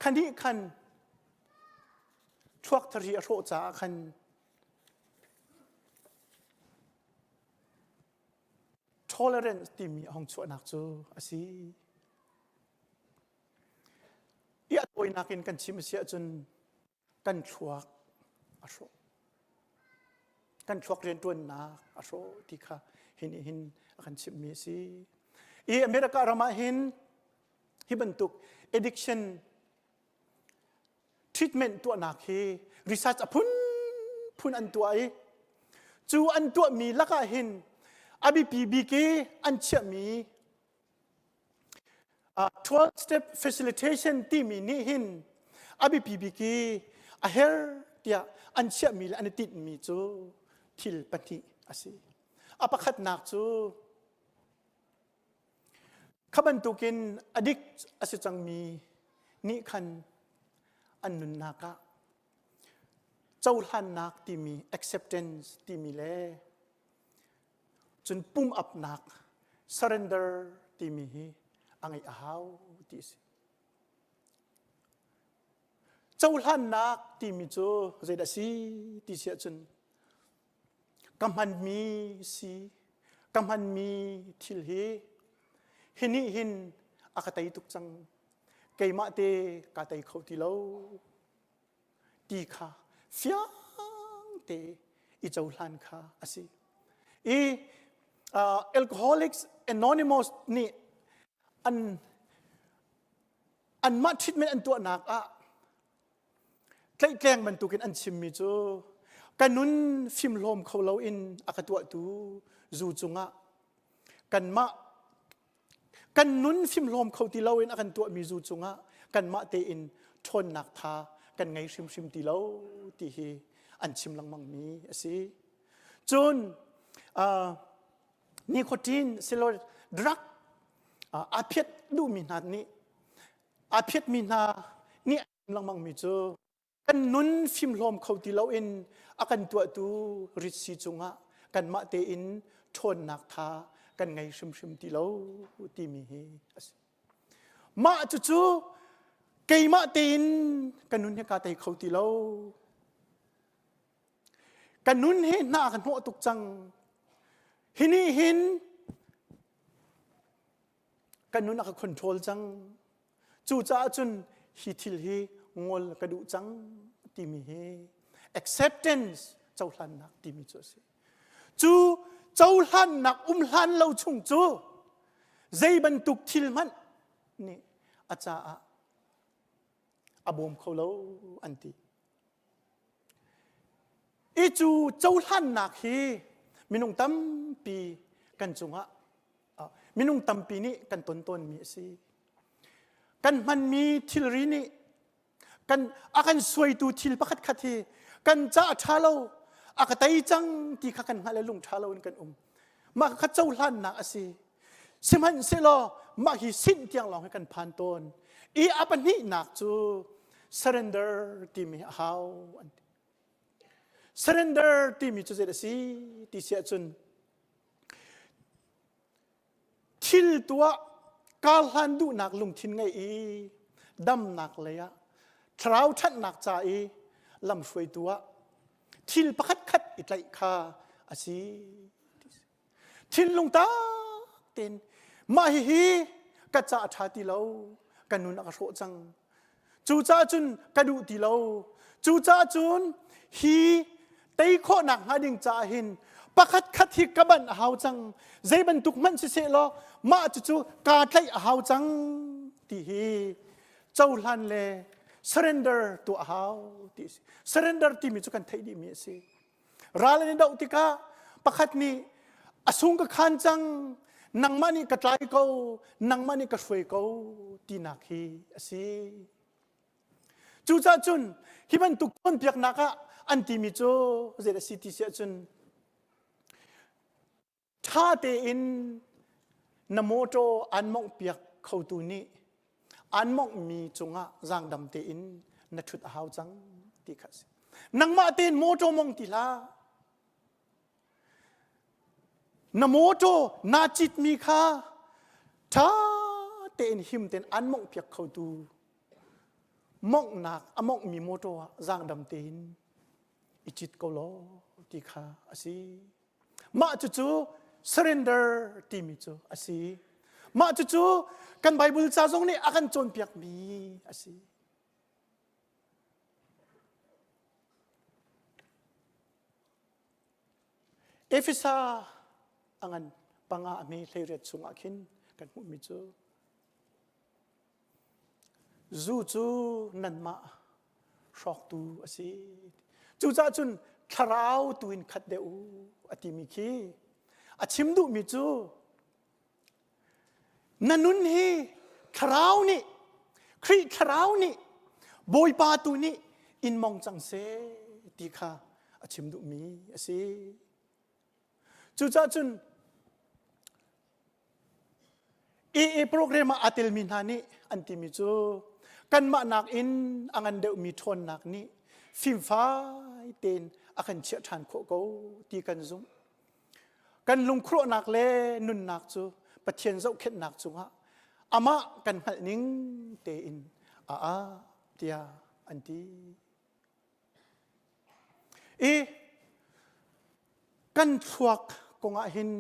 Khanih khan thluak thari a hrawh caah khan tolerance timi a hung chuahnak cu a si. I a tawinak in kan chim a si ahcun kan thluak a hrawh. Kan thluak rianṭuannak a hrawh ti kha hi nih hin a kan chimhmi a si. I America ram ah hin hi bantuk addiction treatment tuahnak hi research a phunphun. phun an tuah i cu an tuahmi lakah hin a biapi bik i an chiahmi 12 step facilitation timi nih hin a biapi bik i a her tiah an chiahmi le an i tinhmi cu thil pahnih a si. A pakhatnak cu Kha bantukin addict a si cangmi nih khan an nunnak ah cohlannak timi acceptance timi le cun pum apnak surrender timi hi a ngeih a hau ti a si. Cohlannak timi cu zeidah a si ti si ahcun Ka hmanmi si, ka hmanmi thil hi hi nih hin a ka tei tuk cang. Keimah te kaa tei kho ti lo ti kha fiang te i cohlan kha a si. I uh, Alcoholics Anonymous nih an anmah treatment an tuahnak ah Tlaihtleng bantukin an chimmi cu ka nun fimhlawm kho loin a ka tuahtu zu cungah kanmah kan nun fimhlawm kho ti loin a kan tuahmi zu cungah kanmah tein ṭhawnnak tha kan ngei hrimhrim ti lo ti hi an chim lengmangmi a si. Cun uh, nicotine silo drug uh, aa phiat duhmi hna nih aa phiatmi hna nih lengmangmi cu kan nun fimhlawm kho ti loin a kan tuahtu ritsi cungah kanmah tein ṭhawnnak tha kan ngei hrimhrim ti lo timi hi a si. Mah cucu keimah tein ka nun hi kaa tei kho ti lo. Ka nun hi hna ka hnawh tuk cang. Hi nih hin ka nun a ka control cang. Cucaah cun hi thil hi ngol ka duh cang timi hi acceptance cohlannak timi cu a si. Cu cohlannak um hlan lo chung cu zei bantuk thil hmanh nih a caah a bawm kho lo an ti. I cu cohlannak hi minung tampi kan cungah minung tampi nih kan ton tawnmi a si. Kan hmanmi thilri nih kan a kan suaitu thil pakhat khat hi kan ca a ṭha lo a ka tei cang ti kha kan hngalh le lung ṭha lo in kan um. Mah kha cohlannak a si. Sihmanhsehlaw mah hi sinh tiang lawng hi kan phan tawn. I a pahnihnak cu surrender timi a hau an ti. Surrender timi cu zei a si ti si ahcun Thil tuah karhlan duhnak lungthin ngei i damnak lei ah thlarau ṭhatnak ca i lamhruaitu ah thil pakhat khat i tlaih kha a si. Thinlung tak tein mah hihi ka ca a ṭha ti lo, ka nun a ka hrawh cang. Cucaah cun ka duh ti lo. Cucaah cun hi tei khawhnak hnga ding caah hin pakhat khat hi ka banh a hau cang. Zei bantuk hmanh siseh law mah cucu kaa tlaih a hau cang ti hi cohlan le surrender tuah a hau ti a si. Surrender timi cu kan theih dihmi a si. Ral an i doh tikah pakhat nih a sung ka khan cang nangmah nih ka tlai ko nangmah nih ka hruai ko tinak hi a si. Cucaah cun hi bantuk cawnpiaknak ah an timi cu zei a si ti si ahcun Ṭha tein na mawṭaw aan mawnghpiak khotu nih aan mawnghmi cungah zaangdam tein na ṭhut a hau cang ti kha a si. Nangmah tein mawṭaw mong ti hlah. Na mawṭaw naa citmi kha ṭha tein him tein aan mawnghpiak khotu mawnghnak a mawnghmi mawṭaw ah zaangdam tein i cit ko law ti kha a si. Mah cucu surrender timi cu a si. Mah cucu kan Bible ca zong nih a kan cawnpiakmi a si. Efesa a ngan panga a hme hleiriat chungah khin kan hmuhmi cu Zu cu nanmah hrawktu a si. Cucaah cun thlarau tu in khat deuh u a timi khi a chim duhmi cu na nun hi thlarau nih Khrih thlarau nih Bawipa tu nih in mong cang seh ti kha a chim duhmi a si. Cucaah cun AA program ah aa telmi hna nih an timi cu kanmah nakin a ngan deuhmi ṭhawnnak nih fimfai tein a kan chiah ṭhan khawh ko ti kan zumh. Kan lungkhruahnak le nunnak cu Pathian zohkhenhnak cungah amah kan hngalh ning tein a ap tiah an ti. I kan thluak kong ah hin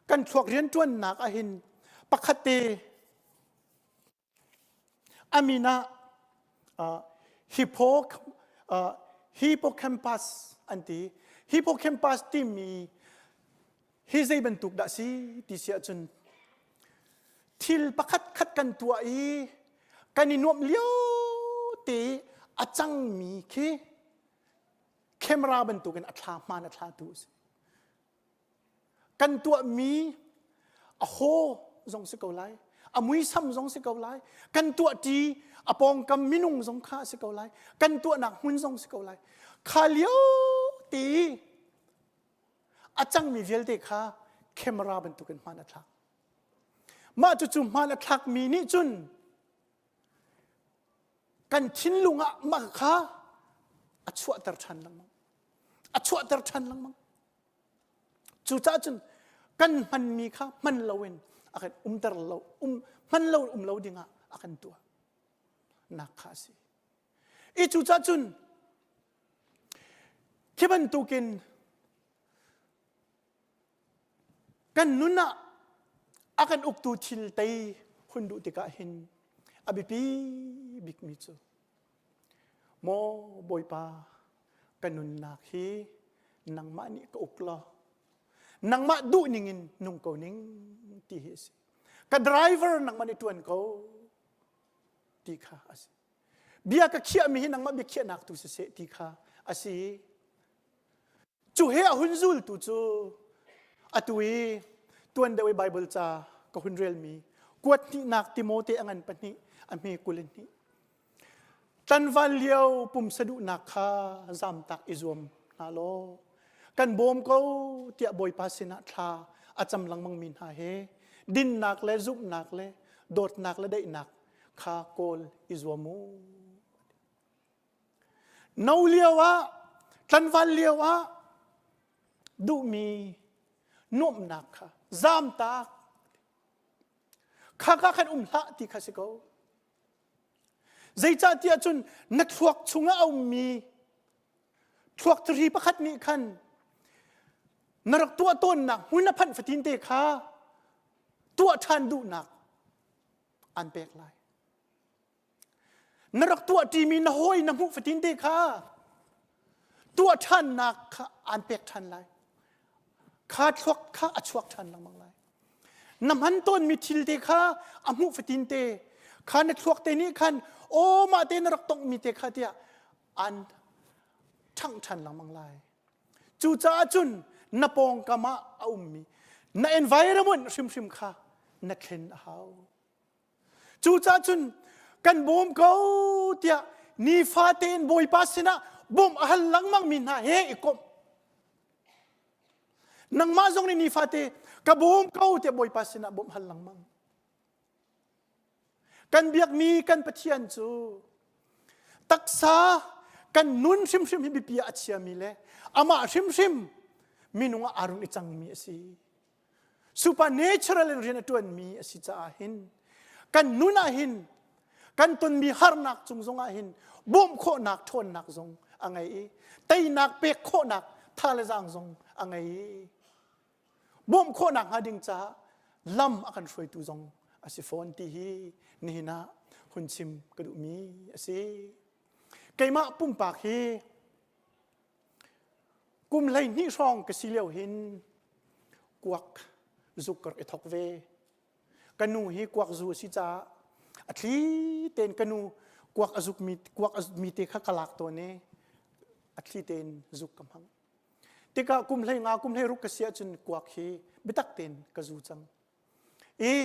kan thluak rianṭuannak ah hin pakhat te a min ah uh, hippo, uh, hippocampus an ti. Hippocampus timi hi zei bantuk dah si ti si ahcun thil pakhat khat kan tuah i kan i nuamh lio te a cangmi khi camera bantukin a thla hmaan a thlatu a si. Kan tuahmi a haw zong si ko lai, a muisam zong si ko lai, kan tuahṭi a pawngkam minung zong kha a si ko lai, kan tuahnak hmun zong si ko lai. Kha lio te a cangmi vialte kha camera bantukin hmaan a thlak. Mah cucu hmaan a thlakmi nih cun kan thinlung ah mah kha a chuahter ṭhan lengmang. A chuahter ṭhan lengmang. Cucaah cun kan hmanmi kha hman loin a kan umter lo, um, hman lo um lo dingah a kan tuah nak kha a si. I cucaah cun khi bantukin Kan nun ah a kan uktu thil tei hun duh tikah hin a biapi bikmi cu maw Bawipa ka nunnak hi nangmah nih ka uk law nangmah duh ning in nung ko ning ti hi a si. Ka driver nangmah nih ṭuan ko ti kha a si. Bia ka khiahmi hi nangmah bia khiahnak tu siseh ti kha a si. Cu he a hun zultu cu atu i tuan deuh i Baibal ca ka hun relmi kuat hnihnak Timote a ngan pahnih a hme 22. Tlanval lio pumsa duhnak kha zamtak i zuam hna law kan bawm ko tiah Bawipa sinah thla a cam lengmangmi hna he dinnak le zumhnak le dawtnak le daihnak kha kawl i zuam u. No lio ah, tlanval lio ah duhmi nuamhnak kha zamtak kha ka khan um hlah ti kha si ko. Zeicahtiah cun na thluak chungah a ummi thluak thari pakhat nih khan na rak tuah tawnnak hmun a phanh fatin te kha tuah ṭhan duhnak an pek lai. Na rak tuah ṭimi na hawi na hmuh fatin te kha tuah ṭhannak kha aan pek ṭhan lai. Kha thluak kha a chuak ṭhan lengmang lai. Na hman tawnmi thil te kha a hmuh fatin te kha na thluak te nih khan aw mah te na rak tonghmi te kha tiah aan ṭhangh ṭhan lengmang lai. Cucaah cun na pawngkam ah a ummi na environment hrimhrim kha na thlen a hau. Cucaah cun kan bawm ko tiah nifate in Bawipa sinah bawmh a hal lengmangmi hna he i komh. Nangmah zong nih nifate ka bawm ko tiah Bawipa sinah bawmh hal lengmang. Kan biakmi kan Pathian cu taksa kan nun hrimhrim hi biapi ah a chiami le amah hrimhrim minung ah aa rung i cangmi a si. Supernatural in rian a ṭuanmi a si caah hin kan nun ah hin kan tonmi harnak cung zong ah hin bawmh khawhnak ṭhawnnak zong a ngei i teinak pek khawhnak tha le zaang zong a ngei i bawmh khawhnak hnga ding caah lam a kan hruaitu zong a si fawn ti hi nihin ah hun chim ka duhmi a si. Keimah pumpak hi Kum 12 hrawng ka si lio hin kuak zuk ka rak i thok ve. Ka nu hi kuak zu a si caah a thli tein ka nu kuak a zukmi kuak a mi te kha ka lak tawn i. A thli tein zuk ka hmang. Tikah kum hlei nga kum hlei ruk ka si ahcun kuak hi biatak tein ka zu cang. I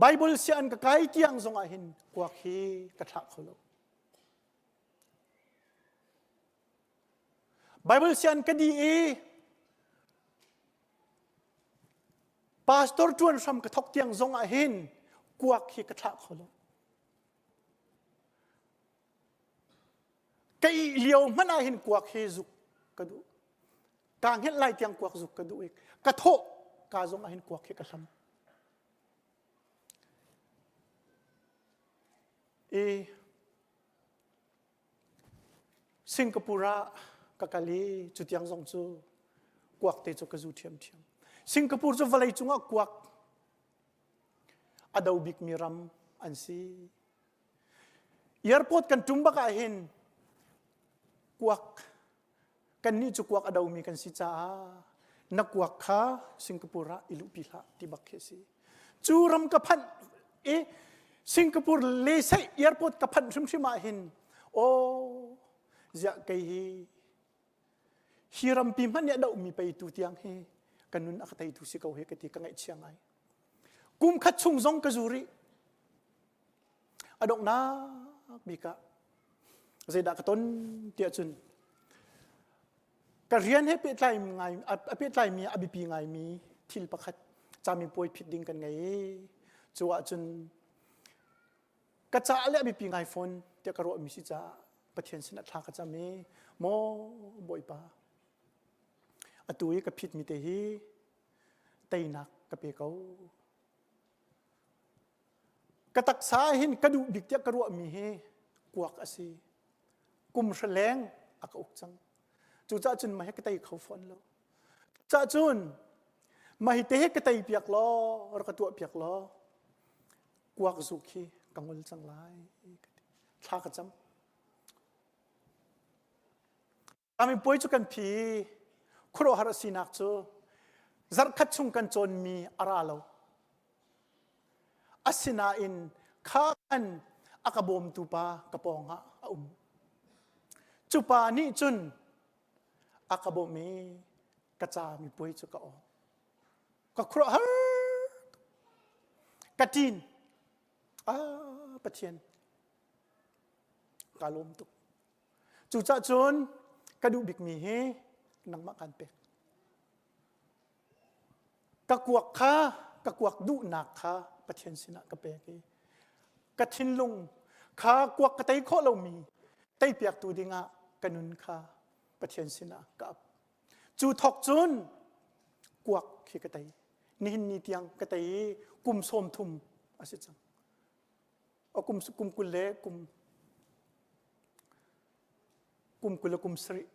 Bible sia an ka kai tiang zong ah hin kuak hi ka thlah kho lo. Bible sian ka di i pastor ṭuan hram ka thok tiang zong ah hin kuak hi ka thlah kho lo. Ka ih lio hmanh ah hin kuak hi zuk ka duh. Kaa hngelh lai tiang kuak zuk ka duh i ka thawh ka zong ah hin kuak hi ka hlam. I Singapore ah ka kal i cu tiang zong cu kuak te cu ka zu ṭhiamṭhiam. Singapore cu vawlei cungah kuak a do bikmi ram an si. Airport kan ṭum bak ah hin kuak kannih cu kuak a domi kan si caah na kuak kha Singapore ah i luhpi hlah ti bak khi a si. Cu ram ka phanh i Singapore leseih airport ka phanh hrimhrim ah hin aw ziah kei hi hi rampi hmanh nih a dohmi pei tu tiang hi ka nun a ka teitu si ko hi ka ti ka ngaihchia ngai. Kum khat chung zong ka zu rih. A donghnak bik ah zeidah ka ton tiah cun ka rian he pehtlai ngai a pehtlaimi a biapi ngaimi thil pakhat camipuai phit ding kan ngei i cu ahcun ka caah le a biapi ngai fawn tiah ka ruahmi si caah Pathian sinah thla ka cam i maw Bawipa atu i ka phitmi te hi teinak ka pe ko Ka taksa hin ka duh bik tiah ka ruahmi hi kuak a si. Kum hra leng a ka uk cang. Cucaah cun mah hi ka tei kho fawn lo. Cucaah cun mah hi te hi ka tei piak law, rak ka tuah piak law, kuak zuk hi ka ngol cang lai. Thla ka cam. Camipuai cu kan phi i khuaruahhar a sinak cu zarhkhat chung kan cawnmi a ra lo. Asinain kha khan a ka bawmtu pa ka pawngah a um. Cu pa nih cun a ka bawmh i ka camipuai cu ka awng. Ka khuaruahhar ka ṭin. Ah, Pathian, ka lawm tuk. Cucaah cun ka duh bikmi hi nangmah kan pek. Ka kuak kha, ka kuak duhnak kha Pathian sinah ka pek i ka thinlung kha kuak ka tei khawh lomi teipiaktu dingah ka nun kha Pathian sinah ka ap. Cu thawk cun kuak khi ka tei. Nihin ni tiang ka tei i kum 30 a si cang. Kum kum 20 le kum kum 20 le kum sarih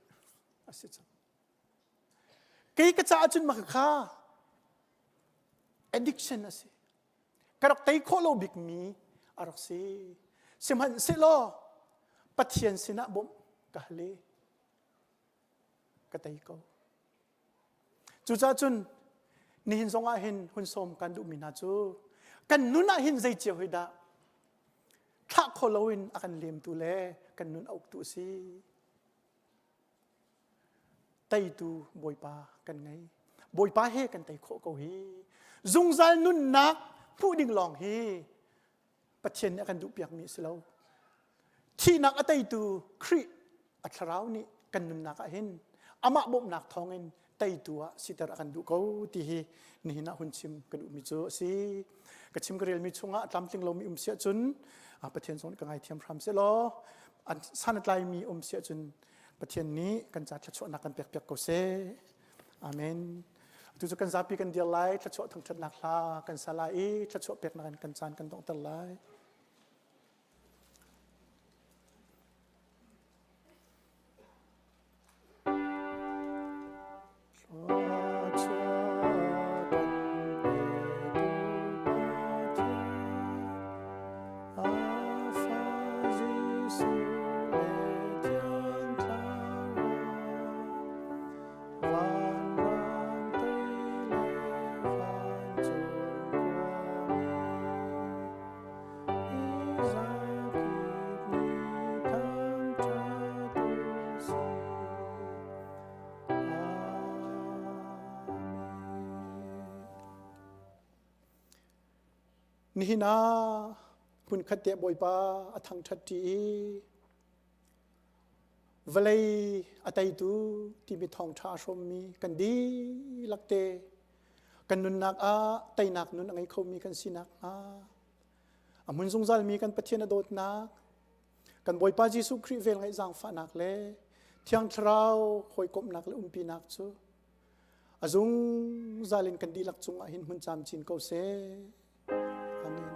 a si cang. Kei ka caah cun mah kha addiction a si. Ka rak tei khawh lo bikmi a rak si. Sihmanhsehlaw Pathian sinah bawmh ka hal i ka tei ko. Cucaah cun nihin zong ah hin hun sawm kan duhmi hna cu kan nun ah hin zei cio hi dah thlah kho loin a kan lemtu le kan nun a uktu a si. Teitu Bawipa kan ngei. Bawipa he kan tei khawh ko hi. Zungzal nunnak hmuh ding lawng hi Pathian nih a kan duhpiakmi a si lo. Thihnak a teitu Khrih a thlarau nih kan nunnak ah hin amah bawmhnak thawngin teitu ah siter a kan duh ko ti hi nihin ah hun chim ka duhmi cu a si. Ka chim ka relmi chungah a tlamtling lomi um siah cun Pathian zong nih ka ngaithiam hram sehlaw san a tlaimi um siah cun Pathian nih kan ca thluachuahnak kan pekpiak ko seh. Amen. Atu cu kan zapi kan dir lai, thluachuah thangṭhatnak hla kan sa lai i thluachuah peknak in kan caan kan donghter lai. Nihin ah hmunkhat te Bawipa a thangṭhat ṭi i vawlei a teitu timi thawngṭha a hrawmmi kan dihlak te kan nunnak ah teinak nun a ngei khomi kan sinak hnga a hmun zungzalmi kan Pathian a dawtnak kan Bawipa Jesuh Khrih vel ngaih zaangfahnak le Thiang Thlarau hawikomhnak le umpinak cu a zungzal in kan dihlak cungah hin hmun camcin ko seh. Amen.